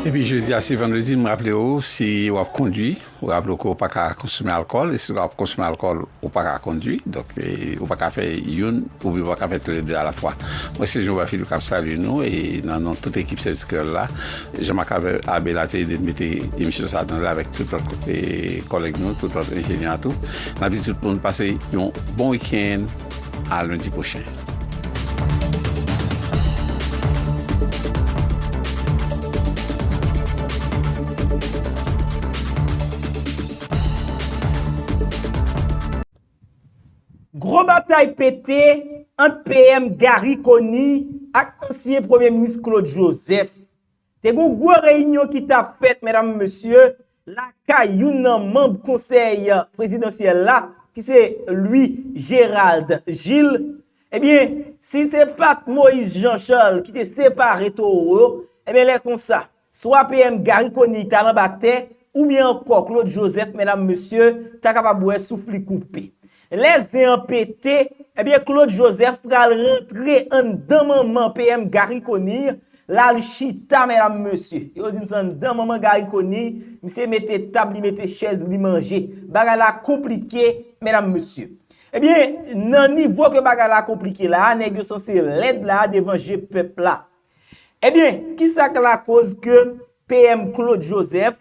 Epi jodi a se vandredi, m raple w, si w ap kondwi, ou raple w ke w pa ka konsome alkòl, e si w ap konsome alkòl, ou pa ka kondwi. Donk, e, ou pa ka fè youn, oubyen ou pa ka fè toulède alafwa. Mwen se Jean Philippe k ap salye nou, e nan non tout ekip sèvis kreyòl la, Jean-Marc Abe-, Abela te ede n mete emisyon sa a nan lè avèk tout lòt, e, kòlèg nou, tout lòt enjenyè a tou. N ap di tout moun pase yon bon wikenn, a lendi pwochen. Gwo batay pete ant P M Garry Conille ak ansyen Premye Minis Claude Joseph. Te gen yon gwo reyinyon ki t ap fèt, medam, mesye, lakay youn nan manm konsèy prezidansyèl la, ki se Louis Gérald Gilles. Ebyen, si se pa t Moïse Jean Charles ki te separe towo yo, ebyen, lè konsa, swa P M Garry Conille t al anba tè, oubyen ankò Claude Joseph, medam, mesye, ta kapab wè souf li koupe. Lè zen an pete, ebyen, Claude Joseph pral rantre anndan manman P M Garry Conille, l al chita, medam, mesye. Yo di m se anndan manman Garry Conille, misye mete tab, li mete chèz, li manje. Bagay la konplike, medam, mesye. Ebyen, nan nivo ke bagay la konplike la, nèg yo sanse lèd la devan je pèp la. Ebyen, kisa k lakoz ke P M Claude Joseph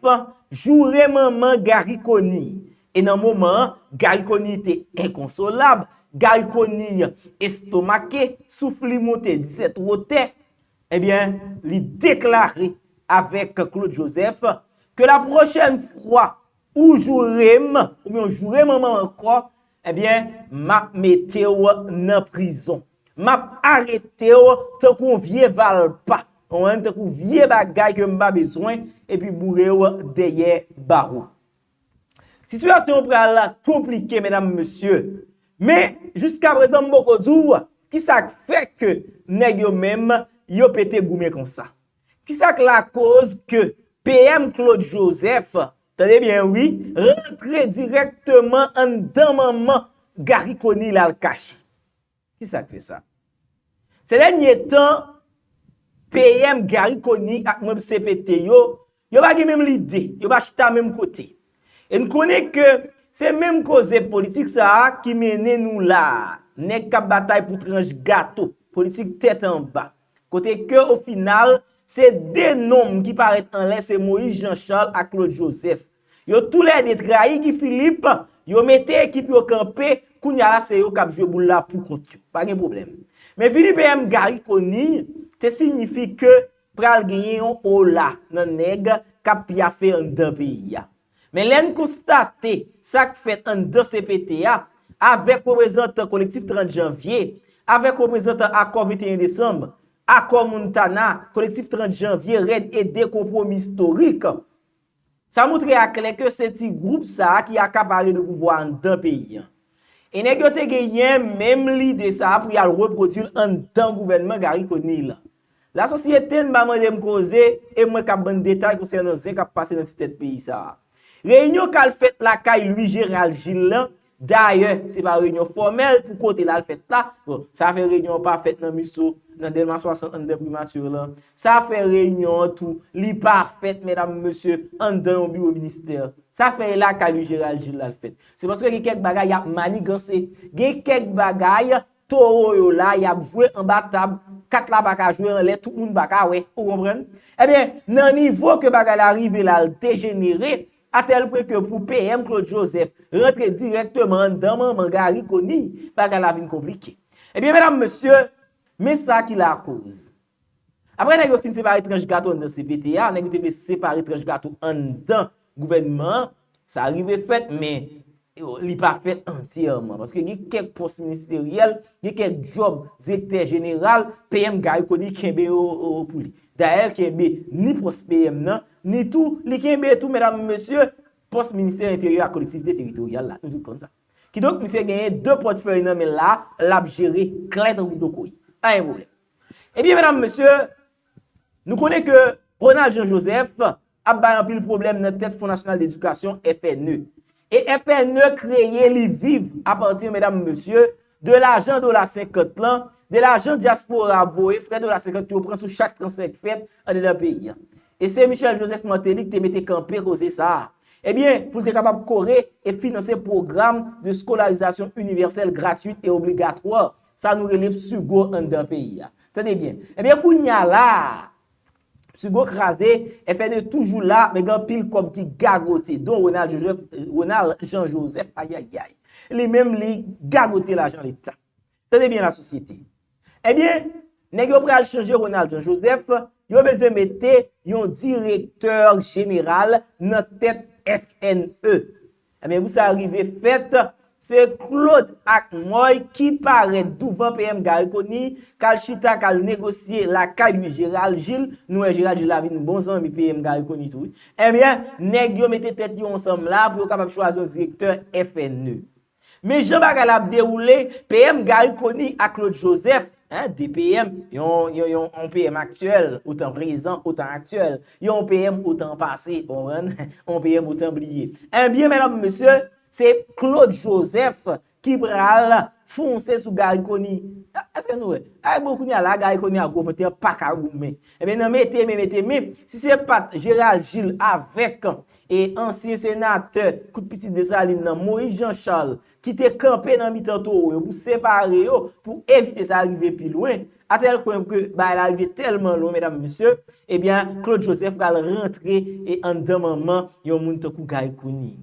joure manman Garry Conille? E nan moman an, Garry Conille te enkonsolab, Garry Conille estomake, souf li monte disèt wotè. Ebyen, li deklare avèk Claude Joseph ke la pwochèn fwa ou joure m, oubyen w joure manman m ankò, ebyen, m ap mete w nan prizon. M ap arete w tankou yon vye valpa, w konprann, tankou vye bagay ke m pa bezwen, epi boure w dèyè bawo. Sitiyasyon an pral konplike, medam, mesye. Men, jiskaprezan, m poko di w kisa k fè ke nèg yo menm, yo pete goumen konsa. Kisa k lakoz ke P M Claude Joseph, tande byen wi, rantre dirèkteman anndan manman Garry Conille al kache? Kisa k fè sa? Sè dènye tan, P M Garry Conille ak manm C P T yo, yo pa gen menm lide, yo pa chita menm kote. E n konnen ke se menm koze politik sa a ki mennen nou la a. Nèg k ap batay pou tranch gato, politik tèt anba. Kote ke, o final, se de nonm ki parèt anlè, se Moïse Jean Charles ak Claude Joseph. Yo toulède trayi Guy Philippe, yo mete ekip yo kanpe, kounye a la se yo k ap jwe boul la pou kont yo. Pa gen pwoblèm. Men vini P M Garry Conille te siyifi ke pral genyen yon ola nan nèg k ap pyafe anndan peyi a. Men lè n konstate sa k fèt anndan C P T a, avèk reprezantan Kolektif trant Janvye, avèk reprezantan Akò venteyen Desanm, Akò Montana, Kolektif trant Janvye, rèd e de konpwomi istorik. Sa montre aklè ke se ti gwoup sa a ki akapare de pouvwa anndan peyi an. E nèg yo te genyen menm lide sa a pou y al repwodui l anndan gouvènman Garry Conille lan. Lasosyete n pa mande m koze, e mwen k ap ban n detay konsènan zen k ap pase nan ti tèt peyi sa a. Reyinyon k al fèt lakay Louis Gérald Gilles lan, dayè, se pa reyinyon fòmèl pou kote l al fèt la. Bon, sa fè reyinyon an pa fèt nan MISO, nan Dèlma swasant, anndan primati lan. Sa fè reyinyon an tou, li pa fèt, medam, mesye, anndan yon biwo ministè. Sa fè e lakay Louis Gérald Gilles l al fèt. Se paske gen kèk bagay y ap maniganse. Gen kèk bagay towo yo la, y ap jwe anba tab, kat la pa ka jwe anlè, tout moun pa ka wè. Ou konprann? Ebyen, nan nivo ke bagay la rive la, l dejenere, atèl pwen ke pou P M Claude Joseph rantre dirèkteman anndan manman Garry Conille, bagay la vin konplike. Ebyen, medam, mesye, men sa ki lakoz. Apre nèg yo fin separe tranch gato anndan C P T a, nèg yo te vle separe tranch gato anndan gouvènman an, sa rive fèt, men li pa fèt antyèman, paske gen kèk pòs ministeryèl, gen kèk djòb direktè jeneral, P M Garry Conille kenbe yo, yo pou li. Dayè, l kenbe ni pòs P M nan, ni tou, li kenbe tou, medam, mesye, pòs ministè enteryè ak kolektivite teritoryal la. Nou tout konn sa. Kidonk, misye genyen de pòtfèy nan men l la, l ap jere klè tankou do koyi. Pa gen pwoblèm. Ebyen, medam, mesye, nou konnen ke Ronald Jean Joseph ap bay anpil pwoblèm nan tèt Fon Nasyonal Dedikasyon, F N E. E F N E kreye, li viv apati, medam, mesye, de lajan dola senkant lan, de lajan dyaspora ap voye, frè dola senkant yo pran sou chak transfè k fèt andedan peyi a. E se Michel Joseph Martelly ki te mete kanpe koze sa a. Ebyen, pou l te kapab kore e finanse pwogram de skolarizasyon inivèsèl, gratwit e obligatwa, sa nou rele PSUGO anndan peyi a. Tande byen. Ebyen, kounye a la a, PSUGO kraze, F N E toujou la, men gen anpil kòb ki gagote, don Ronald Joseph, Ronald Jean Joseph, ayayay. Li menm, li gagote lajan Leta. Tande byen, lasosyete. Ebyen, nèg yo pral chanje Ronald Jean Joseph, yo bezwen mete yon direktè jeneral nan tèt F N E. Ebyen, pou sa rive fèt, se Claude Akmoy ki parèt douvan P M Garry Conille, k al chita, k al negosye lakay Louis Gérald Gilles. Nou wè Gérald Gilles la vin bon zanmi P M Garry Conille tou, wi. Ebyen, nèg yo mete tèt yo ansanm la pou yo kapab chwazi yon direktè F N E. Men jan bagay la ap dewoule, P M Garry Conille ak Claude Joseph, en, de P M, yon, yon, yon, yon P M aktyèl, otan prezan, otan aktyèl, yon P M otan pase, ou konprann? Yon P M otan bliye. Ebyen, medam, mesye, se Claude Joseph ki pral fonse sou Garry Conille. Èske nou wè? Ay, bon, kounye a la, Garry Conille ak gwo vant li an pa ka goumen. Ebyen, nan mete men, mete men, si se pa t Gérald Gilles avèk e ansyen senatè kout pitit Desalin nan, Moïse Jean Charles, ki te kanpe nan mitan towo yo pou separe yo, pou evite sa rive pi lwen, atèl pwen ke bagay la rive tèlman lwen, medam, mesye, ebyen, Claude Joseph pral rantre e anndan manman yon moun tankou Garry Conille.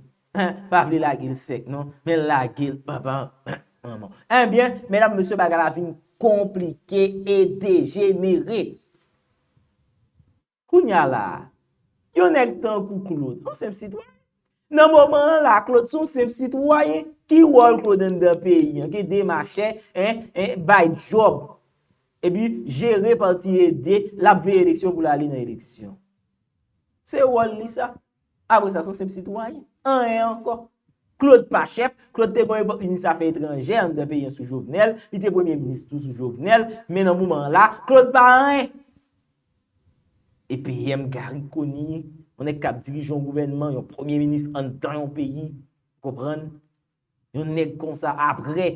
Pa vle lage l sèk, non, men lage l papa, manman. Ebyen, medam, mesye, bagay la vin konplike e dejenere. Kounye a la a, yon nèg tankou Claude, yon senp sitwayen. Nan moman an la, Claude se yon senp sitwayen. Ki wòl Claude anndan peyi an? Ke demachè, en, en, bay djòb. Epi jere pati ede, l ap veye eleksyon pou l ale nan eleksyon. Se wòl li sa. Apre sa, se yon senp sitwayen. Anyen ankò. Claude pa chèf, Claude te gon epòk minis afè etranjè anndan peyi an sou Jovenel, li te premye minis tou sou Jovenel, men nan moman an la, Claude pa anyen. E P M Garry Conille, yon nèg k ap dirije yon gouvènman, yon premye minis anndan yon peyi, konprann? Yon nèg konsa, apre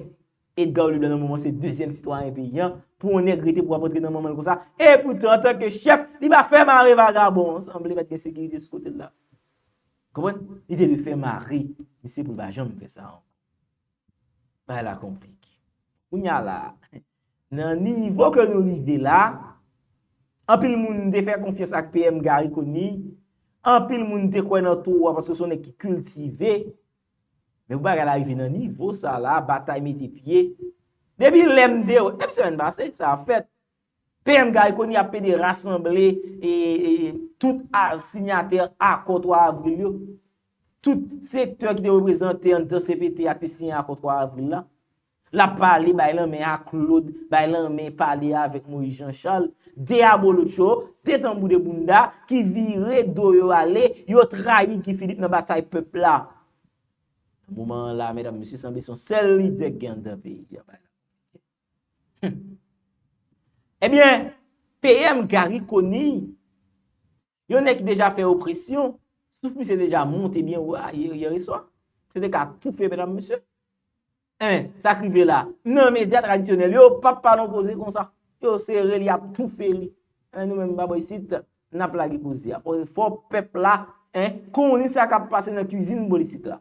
Edgar Leblanc nan moman se dezyèm sitwayen peyi an, pou yon nèg rete pou ap antre nan manman l konsa, e poutan antanke chèf, li pa fè mare vagabon an, sanble pa t gen sekirite sou kote l la. Konprann? Li te dwe fè mare misye pou l pa janm fè sa ankò. Bagay la konplike. Kounye a la, nan nivo ke nou rive la, anpil moun te fè konfyans ak P M Garry Conille, anpil moun te kwè nan towo a paske se yon nèg ki kiltive. Men pou bagay la rive nan nivo sa la, batay mete pye. Depi lè m te wè, depi semèn pase, sa ap fèt. P M Garry Conille ap pede rasanble e, e, tout a, sinyatè akò twa avril yo. Tout sektè ki te reprezante anndan C P T a te siyen akò twa avril la. L ap pale, bay lanmen a Claude, bay lanmen, pale avèk Moïse Jean Charles. de abolotcho, de tanbou de bounda ki vire do yo ale, yo trayi Guy Philippe nan batay pèp la. Nan moman an la, medam, mesye, sanble se yon sèl lidè ki gen anndan peyi a. Ebyen, P M Garry Conille, yon nèg ki deja fè opresyon, souf misye deja monte byen wo a yè, yè swa. Se te ka toufe, medam, mesye. Enben, sa k rive la, nan medya tradisyonèl, yo p ap pale yon koze konsa. Yo sere l, y ap toufe li. Enben, nou menm, bò isit, n ap lage koze a. Fò, fò pèp la, en, konnen sa k ap pase nan kwizin politik la.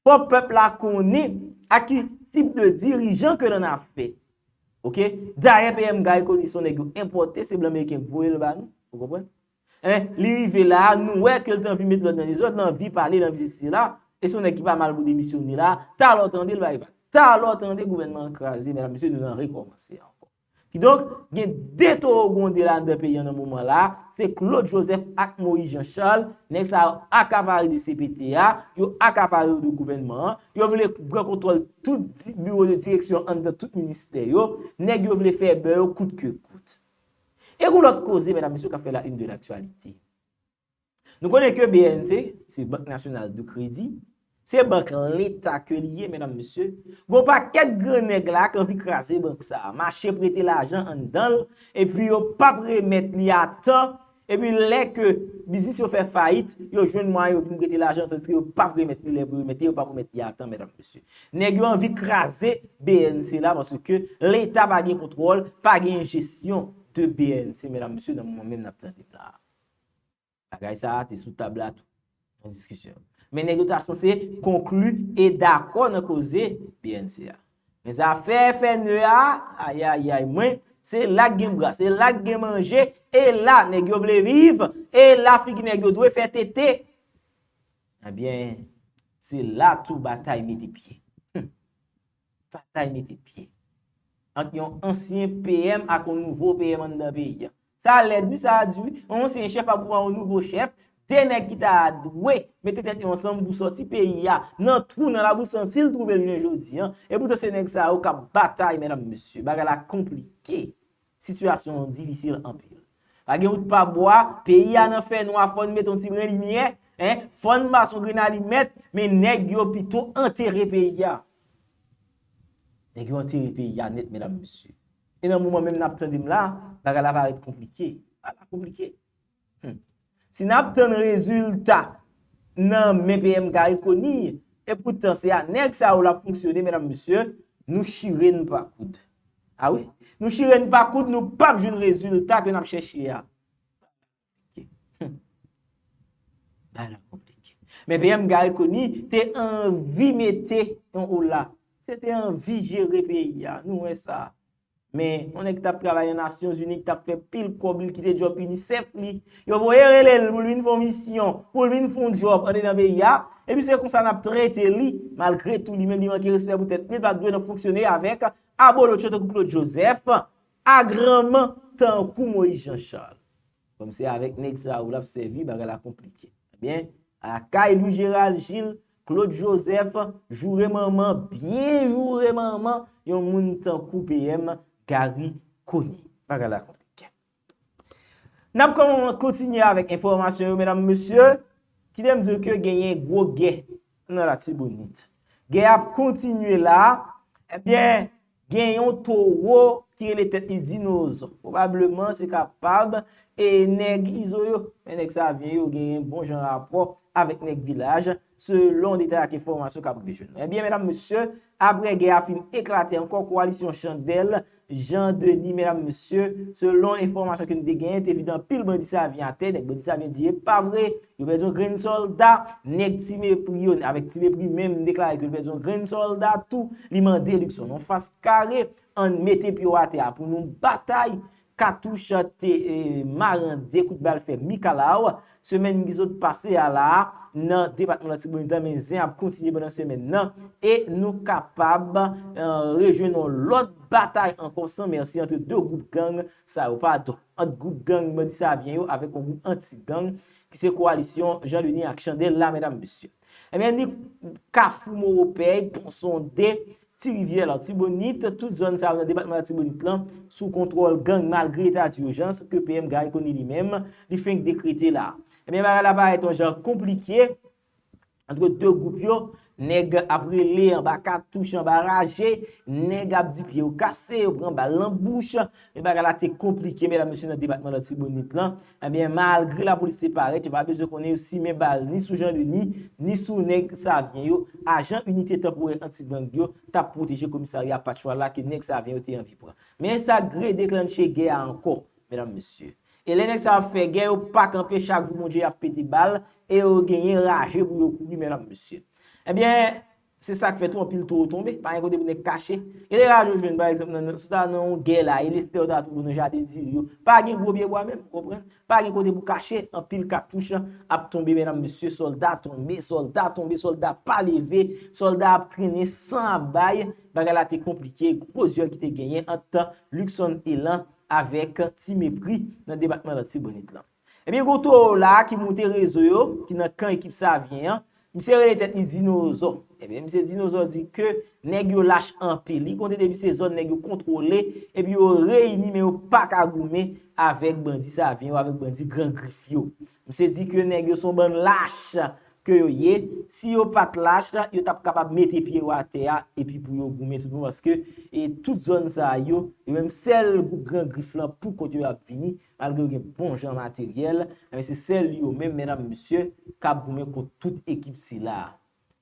Fò pèp la konnen a ki tip de dirijan ke l ann afè. Oke? Dayè, P M Garry Conille se yon nèg yo enpòte, se blan meriken k voye l ba nou. Ou konprann? En, li rive la, nou wè ke l te anvi met lòd nan dezòd, l anvi pale, l anvi sesi sela. E se yon nèg ki pa mal pou demisyone la. Talè w tande l bay vag. Talè w tande gouvènman an kraze, medam, mesye, nou nan rekòmanse ankò. Kidonk, gen de towo gwonde la anndan peyi a nan moman la. Se Claude Joseph ak Moïse Jean Charles. Nèg sa yo akapare de C P T a, yo akapare yo de gouvènman an. Yo vle pran kontwòl tout di-, biwo de direksyon anndan tout ministè yo. Nèg yo vle fè bè yo kout ke kout. E gon lòt koze, medam, mesye, k ap fè la une de l'actualité. Nou konnen ke B N C, se Bank Nasyonal de Kredi, se bank leta ke li ye, medam, mesye. Gon pakèt gran nèg la k anvi kraze bank sa a, mache prete lajan anndan l, epi yo p ap remèt li a tan, epi lè ke biznis yo fè fayit, yo jwenn mwayen yo vin prete lajan, tandiske yo p ap remèt li lè pou yo remèt li, yo p ap remèt li a tan, medam, mesye. Nèg yo anvi kraze B N C la, paske leta pa gen kontwòl, pa gen jesyon de B N C, medam, mesye, nan moman menm n ap tande m la. Bagay sa a te sou tab la tou, nan diskisyon. Men nèg yo ta sanse konkli e dakò nan koze B N C a. Men zafè F N E a, ayayay, mwen, se la k gen bra, se la k gen manje, e la nèg yo vle viv, e la figi nèg yo dwe fè tete. Ebyen, se la tou batay mete pye. Hum. Batay mete pye ant yon ansyen P M ak yon nouvo P M anndan peyi a. Sa lèd, wi, sa di, wi. Yon ansyen chèf ap pran yon nouvo chèf. De nèg ki ta dwe mete tèt yo ansanm pou sòti peyi a nan twou, nan labou santi l twouve l jounen jodi a. E poutan se nèg sa yo k ap batay, medam, mesye. Bagay la konplike. Sitiyasyon an difisil anpil. Pa gen wout pa bwa, peyi a nan fènwa, fò n mete yon ti grenn limyè, en, fò n pase yon grenn alimèt, men nèg yo pito antere peyi a. Nèg yo antere peyi a nèt, medam, mesye. E nan moman menm n ap tande m la, bagay la parèt konplike. Bagay la konplike. Hmm. Si n ap tann rezilta nan men P M Garry Conille, e poutan se a nèg sa yo l ap fonksyone, medam, mesye, nou chire n pa koud. A wi, nou chire n pa koud, nou p ap jwenn rezilta ke n ap chèche a. Hmm. Bagay la konplike. Men P M Garry Conille te anvi mete yon ola. Se te anvi jere peyi a. Nou wè sa. Men, yon nèg ki t ap travay nan Nasyonzini, ki t ap fè pil kòb, li kite djòb UNICEF li. Yo voye rele l pou l vin fè yon misyon, pou l vin fè yon djòb andedan peyi a. Epi se konsa n ap trete li. Malgre tou, li menm li manke respè pou tèt li, li pa t dwe nan fonksyone avèk abolotcho tankou Claude Joseph, agranman tankou Moïse Jean Charles. Kòm se avèk nèg sa yo l ap sèvi, bagay la konplike. Ebyen, lakay Louis Gérald Gilles, Claude Joseph, joure manman, byen joure manman, yon moun tankou P M Garry Conille. Bagay la konplike. N ap kòman kontinye avèk enfòmasyon yo, medam, mesye. Kite m di w ke genyen gwo gè nan Latibonit. Gè ap kontinye la. Ebyen, gen yon towo ki rele tèt li dinozò. Pwobableman, se kapab, e nèg Izo yo, men nèg Savyen yo genyen bon jan rapò avèk nèg vilaj, selon detay ak enfòmasyon k ap rive jwenn nou. Ebyen, medam, mesye, apre gè a fin eklate ankò, kowalisyon Chandèl, Jean Denis, medam, mesye, selon enfòmasyon ke nou te genyen, te vide anpil bandi Savyen atè, nèg bandi Savyen di e pa vre, yo pèdi yon grenn sòlda, nèg Ti Mepri yo, avèk Ti Mepri menm deklare ke l pèdi yon grenn sòlda tou, li mande Luckson yon fas kare, ann mete pye w atè a pou nou batay, katouch te, e, maran de kout bal fè mikalaw, semèn ki sot pase a la a, nan depatman Latibonit la, men zen ap kontinye pandan semèn nan, e nou kapab, e, rejwenn yon lòt batay ankò san mèsi ant de gwoup gang sa yo, padon, ant gwoup gang bandi Savyen yo avèk yon gwoup anti-gang ki se kowalisyon Jean Denis ak Chandèl la, medam, mesye. Ebyen, ni Kafou Moropèy, Pon Sonde, Ti Rivyè, Latibonit, tout zòn sa yo nan depatman Latibonit lan, sou kontwòl gang malgre eta dijans ke P M Garry Conille li menm, li fenk dekrete la. Ebyen, bagay la parèt yon jan konplike ant de gwoup yo, nèg ap rele anba katouch, anba raje, nèg ap di pye yo kase, yo pran bal nan bouch, e bagay la te konplike, medam, mesye, nan depatman Latibonit lan. Ebyen, malgre lapolis te parèt, yo pa bezwen konnen yo simen bal ni sou Jan Deni, ni sou nèg Savyen yo. Ajan Inite Tanporè Anti-Gang yo t ap pwoteje komisarya Patchwala ke nèg Savyen yo te anvi pran. Men sa k redeklanche gè a ankò, medam, mesye. E lè nèg sa ap fè gè, yo pa kanpe, chak jou Bondye y ap pete bal, e yo genyen raje pou yo kouri, medam, mesye. Ebyen, se sa k fè tou anpil towo tonbe, pa gen kote pou nèg kache. Gen de raje w jwenn, pa egzanp, nan, nan, si w ta nan yon gè la, e lestè w ta twouve w nan jaden diri yo, pa gen gwo pye bwa menm, w konprann? Pa gen kote pou kache, anpil katouch ap tonbe, medam, mesye, sòlda tonbe, sòlda tonbe, sòlda pa leve, sòlda ap trennen, san ap bay, bagay la te konplike, gwo zyòl ki te genyen ant Luckson Elan avèk Ti Mepri nan depatman Latibonit lan. Ebyen, gwo towo la ki moute rezo yo, ki nan kan ekip Savyen an, misye rele tèt li Dinozò. Ebyen, misye Dinozò di ke nèg yo lach anpil. Li konte depi se zòn nèg yo kontwole, epi yo reyini, men yo pa ka goumen avèk bandi Savyen yo, avèk bandi Gran Grif yo. Misye di ke nèg yo se yon bann lach ke yo ye. Si yo pa t lach, yo t ap kapab mete pye yo atè a, epi pou yo goumen tout bon, paske, e, tout zòn sa yo, yo menm sèl gwoup Gran Grif lan pou kont yo ap vini, malgre yo gen bon jan materyèl, men se sèl yo menm, medam, mesye, k ap goumen kont tout ekip sila a.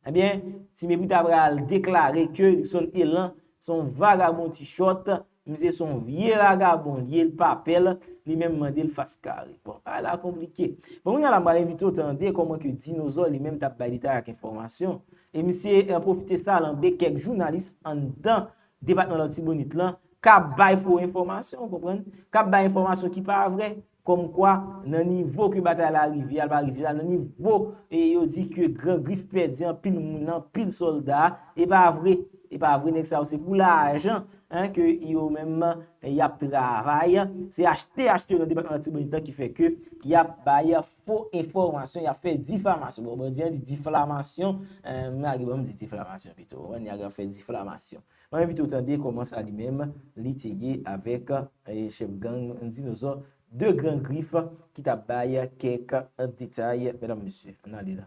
Ebyen, Ti Mepri ta pral deklare ke Luckson Elan se yon vagabon ti chòt, misye se yon vye vagabon li ye, l pa pè l, li menm mande l fas kare. Bon, bagay la konplike. Bon, kounye a la, m pral envite w tande kòman ke Dinozò li menm t ap bay detay ak enfòmasyon. E misye, eh, pwofite salanbe kèk jounalis anndan depatman Latibonit lan k ap bay fo enfòmasyon, w konprann? K ap bay enfòmasyon ki pa vrè. Kòmkwa, nan nivo ke batay la rive a, l pa rive la, nan nivo, e yo di ke Gran Grif pèdi anpil moun, anpil sòlda, e pa vre, e pa vre, nèg sa yo se pou lajan, en, ke yo menm, e, y ap travay, se achte, achte yo nan depatman Latibonit lan ki fè ke y ap bay fo enfòmasyon, y ap fè difamasyon. Bon, bandi an di diflamasyon, en, m lage, bon, m di diflamasyon pito, w konprann, y ap fè diflamasyon. Mwen envite w tande kòman sa li menm li te ye avèk, eh, chèf gang Dinozò de Gran Grif ki t ap bay kèk detay, medam, mesye. Ann ale la.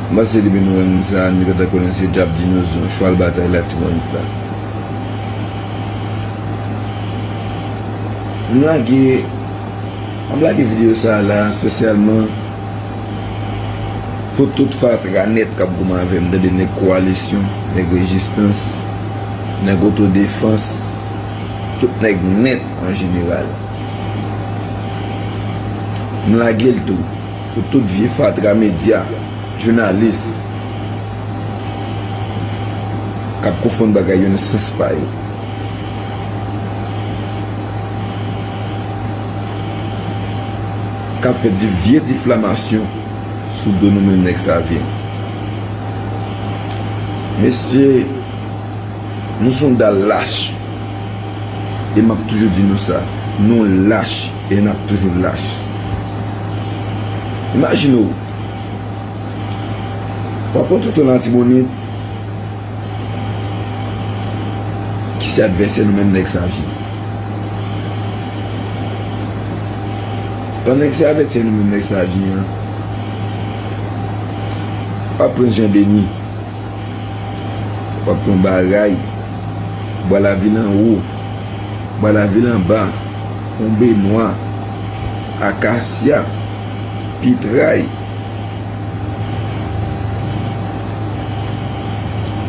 M panse depi nou wè moun sa a, nou gentan konnen se dyab Dinozò, chwal batay Latibonit la. M lage, m ap lage videyo sa a la espesyalman pou tout fatra nèt k ap goumen avè m, tande nèg Kowalisyon, nèg Rezistans, nèg Otodefans, tout nèg nèt an jeneral. M lage l tou pou tout vye fatra medya, jounalis, k ap konfonn bagay yo nan sans pa yo. K ap fè di vye diflamasyon sou do nou menm nèg Savyen. Mesye, nou se yon dal lach. E m ap toujou di nou sa. Nou lach e n ap toujou lach. Imajine w, w ap pran tout yon Latibonit ki se advèsè nou menm nèg Savyen. Pandan ki se advèsè nou menm nèg Savyen an, w ap pran Jan Deni, w ap pran Baray, Bwa Lavil Anwo, Bwa Lavil Anba, Pon Benwa, Akasya, Pitray,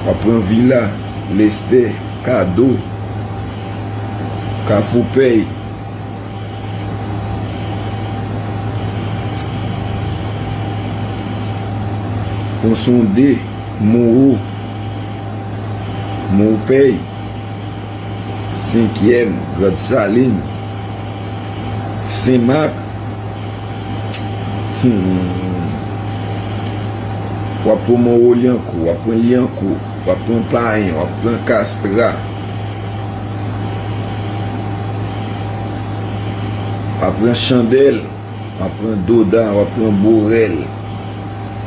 w ap pran Vila, Lestè, Kado, Kafou Pèy, Pon Sonde, Mowo, Mowo Pèy, Senkyèm, Grand Salin, Senmak. Hmm. W ap pran Mòn Lyankou, w ap pran Lyankou, w ap pran Payen, w ap pran Kastra. W ap pran Chandèl, w ap pran Dodan, w ap pran Borèl,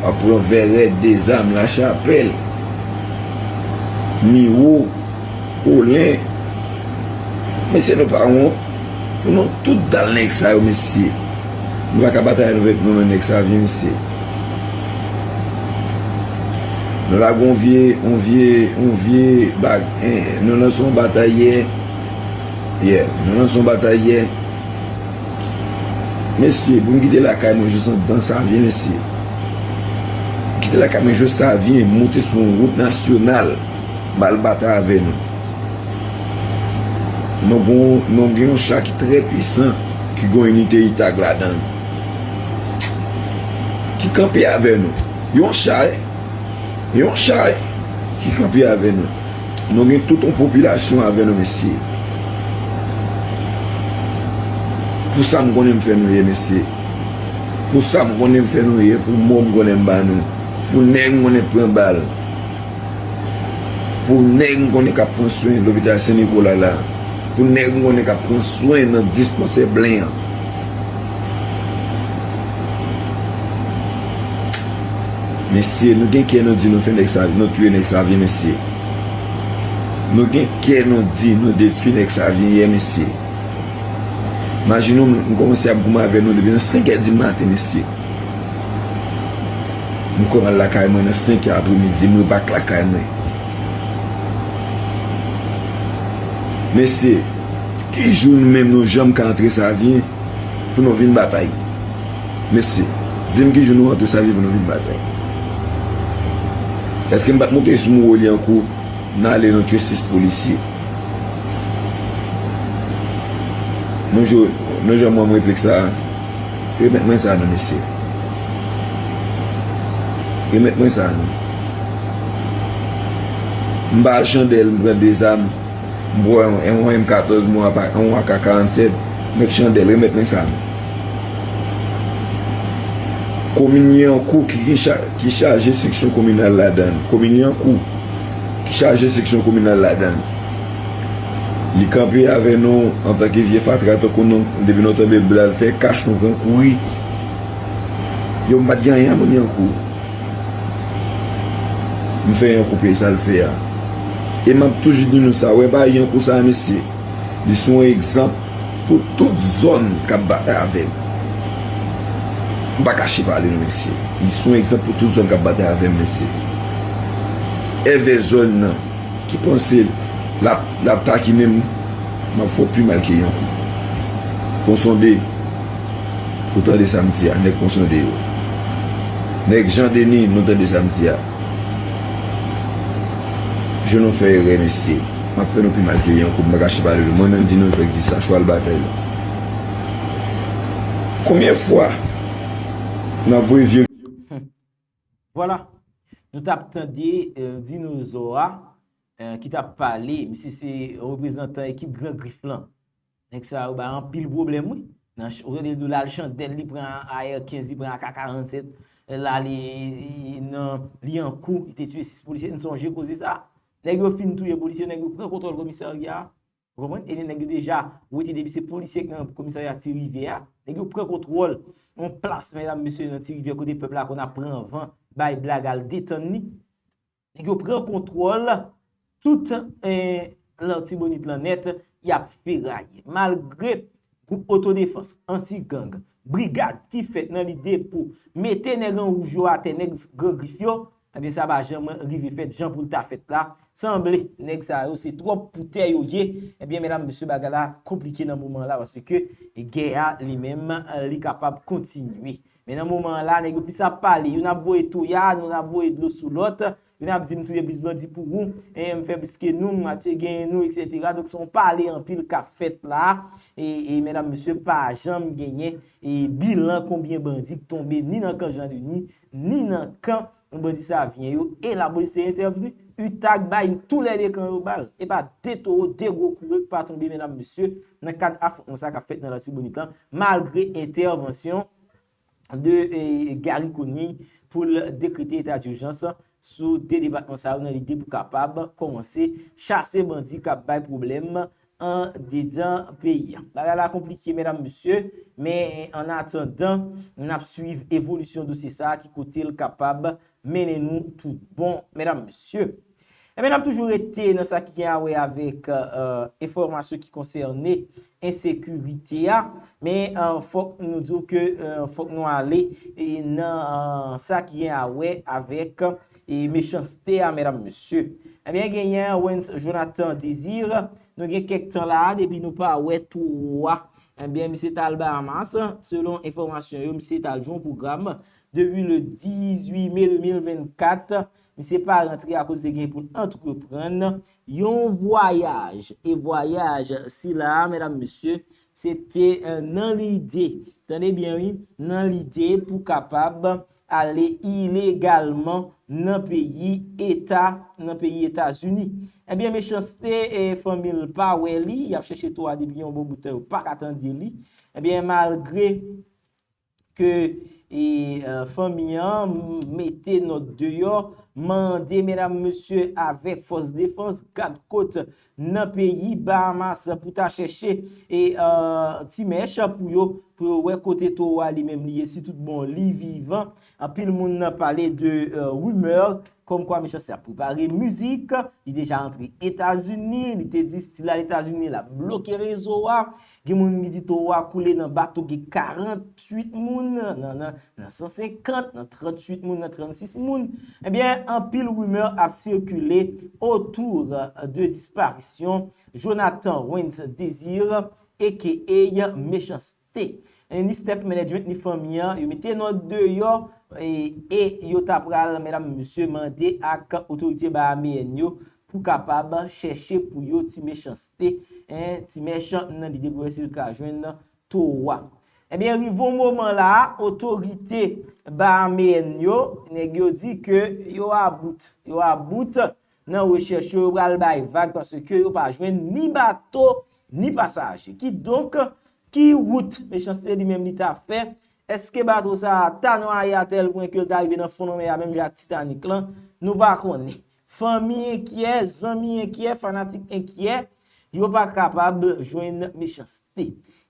w ap pran Vèrèt, Dezam, Lachapèl. Niwo, Kolen. Mesye, nou pa wont. Pou nou tout dal nèg sa yo, mesye. Nou pa ka batay avèk nou, non, nèg Savyen, mesye. Nou lage yon vye, yon vye, yon vye bag, en, nou lanse yon batay yè. Yeah, nou lanse yon batay yè. Mesye, pou m kite lakay mwen jis anndan Savyen, mesye. Kite lakay mwen jis Savyen, moute sou yon wout nasyonal, m al batay avè nou. Nou gon, nou gen yon cha ki trè pwisan, ki gon inite itag ladan l. Ki kanpe avè nou. Yon cha, wi. Yon cha, wi. Ki kanpe avè nou. Nou gen tout yon popilasyon avè nou, mesye. Pou sa m konnen m fè nou ye, mesye. Pou sa m konnen m fè nou ye, pou mò m konnen m ba nou. Pou nèg m konnen pran bal. Pou nèg m konnen k ap pran swen lopital Sen Nikola la. Pou nèg m konnen k ap pran swen nan dispansè Blen an. Mesye, nou gen kè nou di nou fè nèg Savyen, nou touye nèg Savyen, mesye. Nou gen kè nou di nou detwi nèg Savyen yè, mesye. Imajine w, m kòmanse ap goumen avè nou depi nan senk è di maten, mesye. M kwè m al lakay mwen nan senk è apremidi, m rebak lakay mwen. Mesye, ki jou nou menm nou janm ka antre Savyen pou nou vin batay? Mesye, di m ki jou nou antre Savyen pou nou vin batay? Èske m pa t monte sou Mouwo Lyankou, n ale nou tchwe sis polisye? Nou jwe, nou janm wè m replik sa a? Remèt mwen sa non, mesye. Remèt mwen sa non. M pa al Chandèl, m pran de zam, m pran yon, yon M katòz, m pran yon A K karannsèt, mèt Chandèl, remèt mwen sa non. Komin Lyankou ki, ki cha-, ki chaje seksyon kominal ladan l. Komin Lyankou ki chaje seksyon kominal ladan l. Li kanpe avè nou antanke vye fatra tankou nou, depi nou tonbe bal fè kach nou pran kouri. Yo, m pa t gen anyen a moun Lyankou. M fè Lyankou peye sa l fè a. E m ap toujou di nou sa, wè bagay Lyankou sa a, mesye, li se yon egzanp pou tout zòn k ap batay avè m. M pa kache pale non, mesye. Li se yon egzanp pou tout zòn k ap batay avè m, mesye. Èvè zòn nan ki panse l ap, l ap takinen m, m ap fè w pi mal ke Lyankou. Pon Sonde, ou tande sa m di a, nèg Pon Sonde yo. Nèg Jan Deni, nou tande sa m di a. Je nou fè erè, mesye. M ap fè nou pi mal ke Lyankou, m pa kache pale nou. Mwen menm, dinozò k di sa, chwal batay la. Konbyen fwa n ap voye vye... Vwala. Nou t ap tande, eh, dinozò a, eh, ki t ap pale. Misye se reprezantan ekip Gran Grif lan. Nèg sa yo bay anpil pwoblèm, wi. Nan ch-, ou tande l di w l al Chandèl, li pran A R kenz, li pran A K karannsèt, la li, li nan Lyankou, li te tiye sis polisye, n sonje koze sa. Nèg yo fin touye polisye, nèg yo pran kontwòl komisarya a. Ou konprann? E nèg yo deja wete depi se polisye k nan komisarya Ti Rivyè a. Nèg yo pran kontwòl yon plas, medam, mesye, nan Ti Rivyè kote pèp la konn ap pran van, bay blag, al detann li. Nèg yo pran kontwòl tout, eh, Latibonit lan nèt, y ap feraye. Malgre gwoup otodefans, anti-gang, brigad ki fèt nan lide pou mete nèg an wouj yo atè, nèg Gran Grif yo, ebyen, sa pa janm rive fèt jan pou l ta fèt la. Sanble nèg sa yo se twòp pou tè yo ye. Ebyen, medam, mesye, bagay la konplike nan moman la, paske gè a li menm, li kapab kontinye. Men nan moman an la, nèg yo plis ap pale, youn ap voye toya, youn ap voye dlo sou lòt, youn ap di m touye plis bandi pou ou, e m fè plis ke nou, m atye genyen nou, etsetera. Donk, se yon pale anpil k ap fèt la, e, e medam, mesye, pa janm genyen, e bilan konbyen bandi k tonbe, ni nan kan Jan Deni, ni nan kan bandi Savyen yo, e lapolis te entèvni, utag bay toulède kan yo bal. E pa de towo, de gwo koure k pa tonbe, medam, mesye, nan kad afwontman sa k ap fèt nan Latibonit lan, malgre entèvansyon de, eh, Garry Conille pou l dekrete eta dijans sou de depatman sa yo nan lide pou kapab kòmanse chase bandi k ap bay pwoblèm andedan peyi a. Bagay la konplike, medam, mesye, men an atandan, n ap swiv evolisyon dosye sa a, ki kote l kapab mennen nou tout bon, medam, mesye. Ebyen, n ap toujou rete nan sa ki gen a wè avèk enfòmasyon ki konsène ensekirite a, men fòk nou di w ke fòk nou ale nan sa ki gen a wè avèk mechanste a, medam, mesye. Ebyen, genyen Wens Jonathan Désir, nou gen kèk tan la a depi nou pa wè twò. Ebyen, misye t al Bahamas, selon enfòmasyon yo, misye t al jwenn pwogram depi le dizuit me de mil vennkat, misye pa rantre akoz te gen pou l antreprann yon vwayaj. E vwayaj sila a, medam, mesye, se te nan lide, tande byen wi, nan lide pou kapab ale ilegalman nan peyi Eta, nan peyi Etazini. Ebyen, mechanste, fanmi l pa wè li, y ap chèche twò a depi yon bon bout tan, yo pa ka tande li. Ebyen, malgre ke fanmi an mete nòt deyò, mande medam, mesye avèk fòs defans gad kot nan peyi Bahamas pou ta chèche e ti mèch pou yo, pou yo wè kote towo a li menm li ye, si tout bon li vivan. Anpil moun nan pale de rimè kòmkwa mechanste ap prepare mizik, li deja antre Etazini, li te di si l al Etazini l ap bloke rezo a. Gen moun ki di towo a koule nan bato gen karanntuit moun, nan, nan, nan san senkant, nan tranntuit moun, nan trannsis moun. Ebyen, anpil rimè ap sikile otou de disparisyon Jonathan Wens Désir, aka Mechanste. Ni staff management ni fanmi an, yo mete nòt deyò e, e yo ta pral, medam, mesye, mande ak otorite bahameyen yo pou kapab chèche pou yo ti mechanste, ti mèch nan lide pou yo eseye ka jwenn towo a. Ebyen, rive yon moman la a, otorite bahameyen yo, nèg yo di ke yo about, yo about nan rechèch yo, yo pral bay vag paske yo pa jwenn ni bato, ni pasaje. Kidonk, ki wout mechanste li menm li ta fè? Èske bato sa a ta nwaye atèl pwen ke l ta rive nan fon lanmè a menm jan ak Titanic lan? Nou pa konnen. Fanmi enkyè, zanmi enkyè, fanatik enkyè, yo pa kapab jwenn mechanste.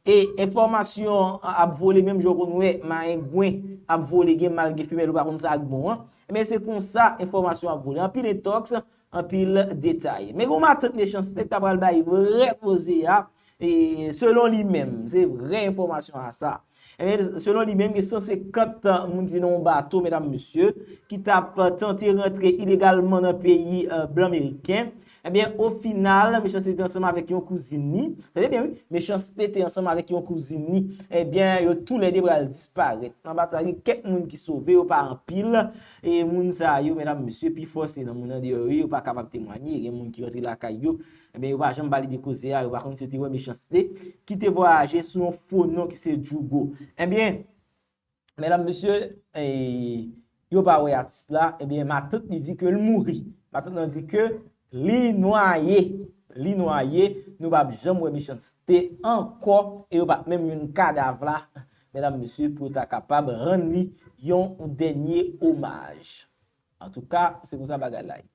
E enfòmasyon ap vole menm jan w konn wè mayengwen ap vole, gen mal gen femèl, ou pa konn sa k bon an. Ebyen, se konsa enfòmasyon ap vole. Anpil entòks, anpil detay. Men gen yon matant mechanste k ta pral bay vrè koze a, e selon li menm, se vrè enfòmasyon a sa. Ebyen, selon li menm, gen san senkant moun ki te nan yon bato, medam, mesye, ki t ap tante rantre ilegalman nan peyi blan meriken. Ebyen, o final, mechanste te ansanm avèk yon kouzin li. Tande byen, wi. Mechanste te ansanm avèk yon kouzin li. Ebyen, yo toulède pral disparèt. Nan bato a, gen kèk moun ki sove, yo pa anpil. E moun sa yo, medam, mesye, pifò se nan moun andeyò yo, yo pa kapab temwanye. Gen moun ki rantre lakay yo, ebyen, yo pa janm pale de koze a, yo pa konn si yo te wè mechanste ki te vwayaje sou yon fo non ki se Djougo. Ebyen, medam, mesye, e, yo pa wè atis la, ebyen, matant li di ke l mouri. Matant lan di ke li nwaye, li nwaye, nou p ap janm wè mechanste ankò, e yo p ap menm jwenn kadav la, medam, mesye, pou yo ta kapab rann li yon dènye omaj. Antouka, se konsa bagay la ye.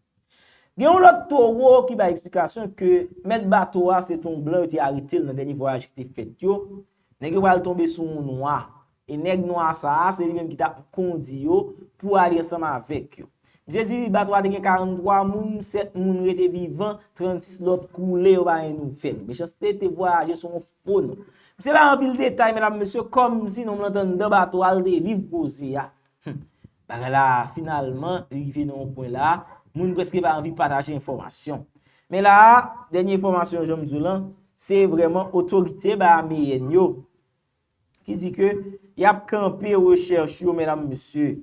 Gen yon lòt towo ki bay eksplikasyon ke mèt bato a se te yon blan, yo te arete l nan dènye vwayaj ki te fèt yo. Nèg yo pral tonbe sou yon nwa. E nèg nwa sa a, se li menm ki t ap kondi yo pou ale ansanm avèk yo. Misye di bato a te gen karanntwa moun, sèt moun rete vivan, trannsis lòt koule, yo pa gen nouvèl. Mechanste te vwayaje sou yon fo non. Misye bay anpil detay, medam, mesye, kòmsi nonm lan t anndan bato a, l te viv koze a. Hmm. Bagay la, finalman, rive nan yon pwen la, moun prèske pa anvi pataje enfòmasyon. Men la a, dènye enfòmasyon, jan m di w lan, se vrèman otorite bahameyèn yo ki di ke y ap kanpe rechèch yo, medam, mesye.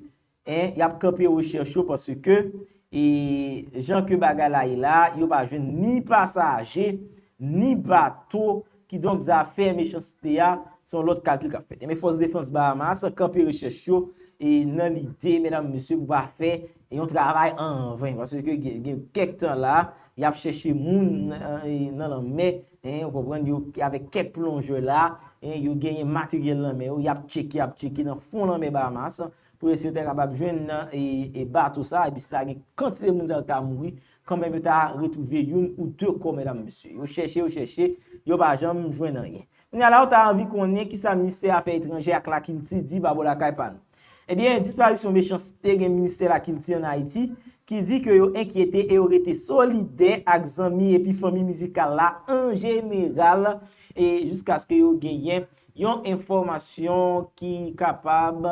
En, y ap kanpe rechèch yo paske, e, jan ke bagay la ye la, yo pa jwenn ni pasaje, ni bato. Kidonk, zafè mechanste a, se yon lòt kalkil k ap fèt. Ebyen, Fòs Defans Bahamas kanpe rechèch yo, e, nan lide, medam, mesye, pou pa fè yon travay an ven. Paske gen, gen kèk tan la, y ap chèche moun, e, nan lanmè, en, ou konprann, yo, avèk kèk plonjè la, en, yo genyen materyèl nan men yo, y ap tcheke, y ap tcheke nan fon lanmè Bahamas, pou eseye ta kapab jwenn nan, e, e, bato sa, epi sa gen kantite moun sa yo ta mouri, kanmenm yo ta retwouve youn ou de kò, medam, mesye. Yo chèche, yo chèche, yo pa janm jwenn anyen. Kounye a la, ou ta anvi konnen kisa ministè afè etranjè ak lakilti di pa bò lakay pa nou. Ebyen, disparisyon mechanste gen ministè lakilti ann Ayiti, ki di ke yo enkyete e yo rete solidè ak zanmi epi fanmi mizikal la an jeneral, e jiskaske yo genyen yon enfòmasyon ki kapab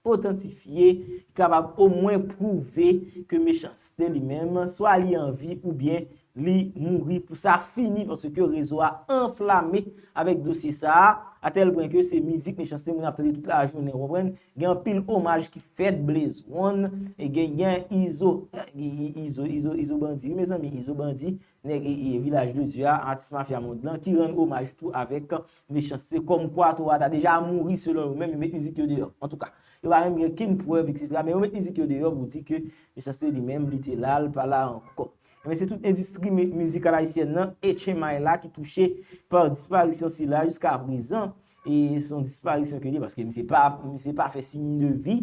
otantifye, ki kapab omwen pwouve ke Mechanste li menm, swa li an vi oubyen li mouri pou sa fini, paske rezo a anflame avèk dosye sa a, atèl pwen ke se mizik Mechanste moun ap tande tout lajounen, w konprann? Gen anpil omaj ki fèt, Blaze One, e gen, gen Izo, Izo, Izo, Izo, Izo Bandi, wi, mezanmi, Izo Bandi, nèg e, e, Vilaj de Dye a, atis mafya mond lan, ki rann omaj tou avèk Mechanste, kòmkwa tou a ta deja mouri selon yo menm, yo met mizik yo deyò. Antouka, yo pa menm gen kenn prèv, etsetera, men yo met mizik yo deyò pou di ke Mechanste li menm, li te la, l pa la ankò. Men se tout endistri mi-, mizikal ayisyèn nan, H M I la, ki touche pa disparisyon sila jiska prezan. E se yon disparisyon ke li ye, paske misye pa, misye pa fè siy de vi,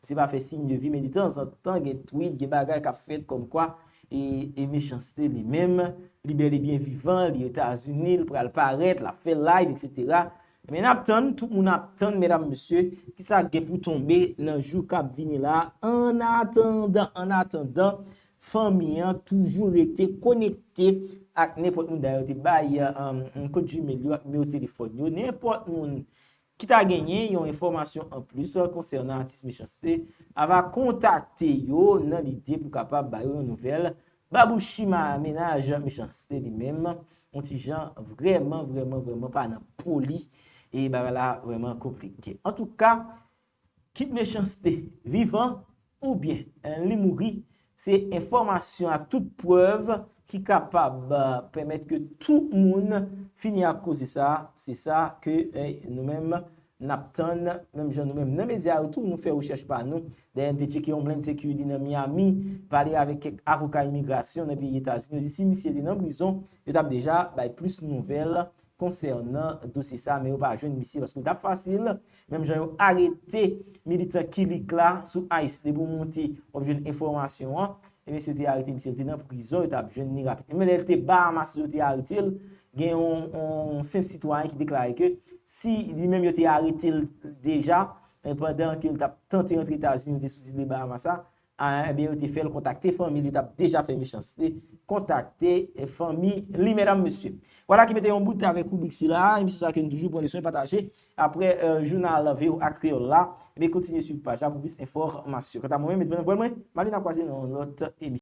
misye pa fè siy de vi, men detanzantan, gen tweet, gen bagay k ap fèt kòmkwa, e, e Mechanste li menm, li bèl e byen vivan, li Etazini, li pral parèt, l ap fè live, etsetera. Men n ap tann, tout moun ap tann, medam, mesye, kisa k gen pou tonbe nan jou k ap vini la. Annatandan, annatandan, fanmi an toujou rete konekte ak nenpòt moun. Dayè, yo te bay, um, kòd Gmail yo ak nimewo telefòn yo. Nenpòt moun ki ta genyen yon enfòmasyon anplis konsènan atis Mechanste, ava kontakte yo nan lide pou kapab ba yo yon nouvèl. Babouchima, mennaj Mechanste li menm, yon ti jan vrèman, vrèman, vrèman pa nan po li. E bagay la vrèman konplike. Antouka, kit Mechanste vivan oubyen, eh, li mouri, se enfòmasyon ak tout prèv ki kapab, eh, pèmèt ke tout moun fini ak koze sa. Se sa ke, eh, nou menm n ap tann, menm jan nou menm nan medya yo tou, nou fè rechèch pa nou. Dayè, n te tcheke Homeland Security nan Miami, pale avèk kèk avoka imigrasyon nan peyi Etazini. Yo di si misye te nan prizon, yo t ap deja bay plis nouvèl konsènan dosye sa, men yo pa jwenn misye paske l t ap fasil. Menm jan yo arete militan Kilik la sou ICE depi w monte, w ap jwenn enfòmasyon an. E mesye te arete misye, l te nan prizon, yo t ap jwenn li rapid. E menm lè l te Bahamas, yo te arete l, gen yon, yon senp sitwayen ki deklare ke si li menm yo te arete l deja, e pandan ke l t ap tante rantre Etazini, yo te sou zile Bahamas la, a, ebyen, yo te fè l kontakte fanmi l, yo t ap deja fè Mechanste kontakte, eh, fanmi li, medam, mesye. Vwala ki mete yon bout avèk ribrik sila a, emisyon sa ke nou toujou pran le swen pataje apre, eh, jounal V O A Kreyòl la. Ebyen, kontinye swiv paj la pou plis enfòmasyon. Kanta mwen menm, Edvan Vwèl mwen, m ale n a kwaze nan yon lòt emisyon.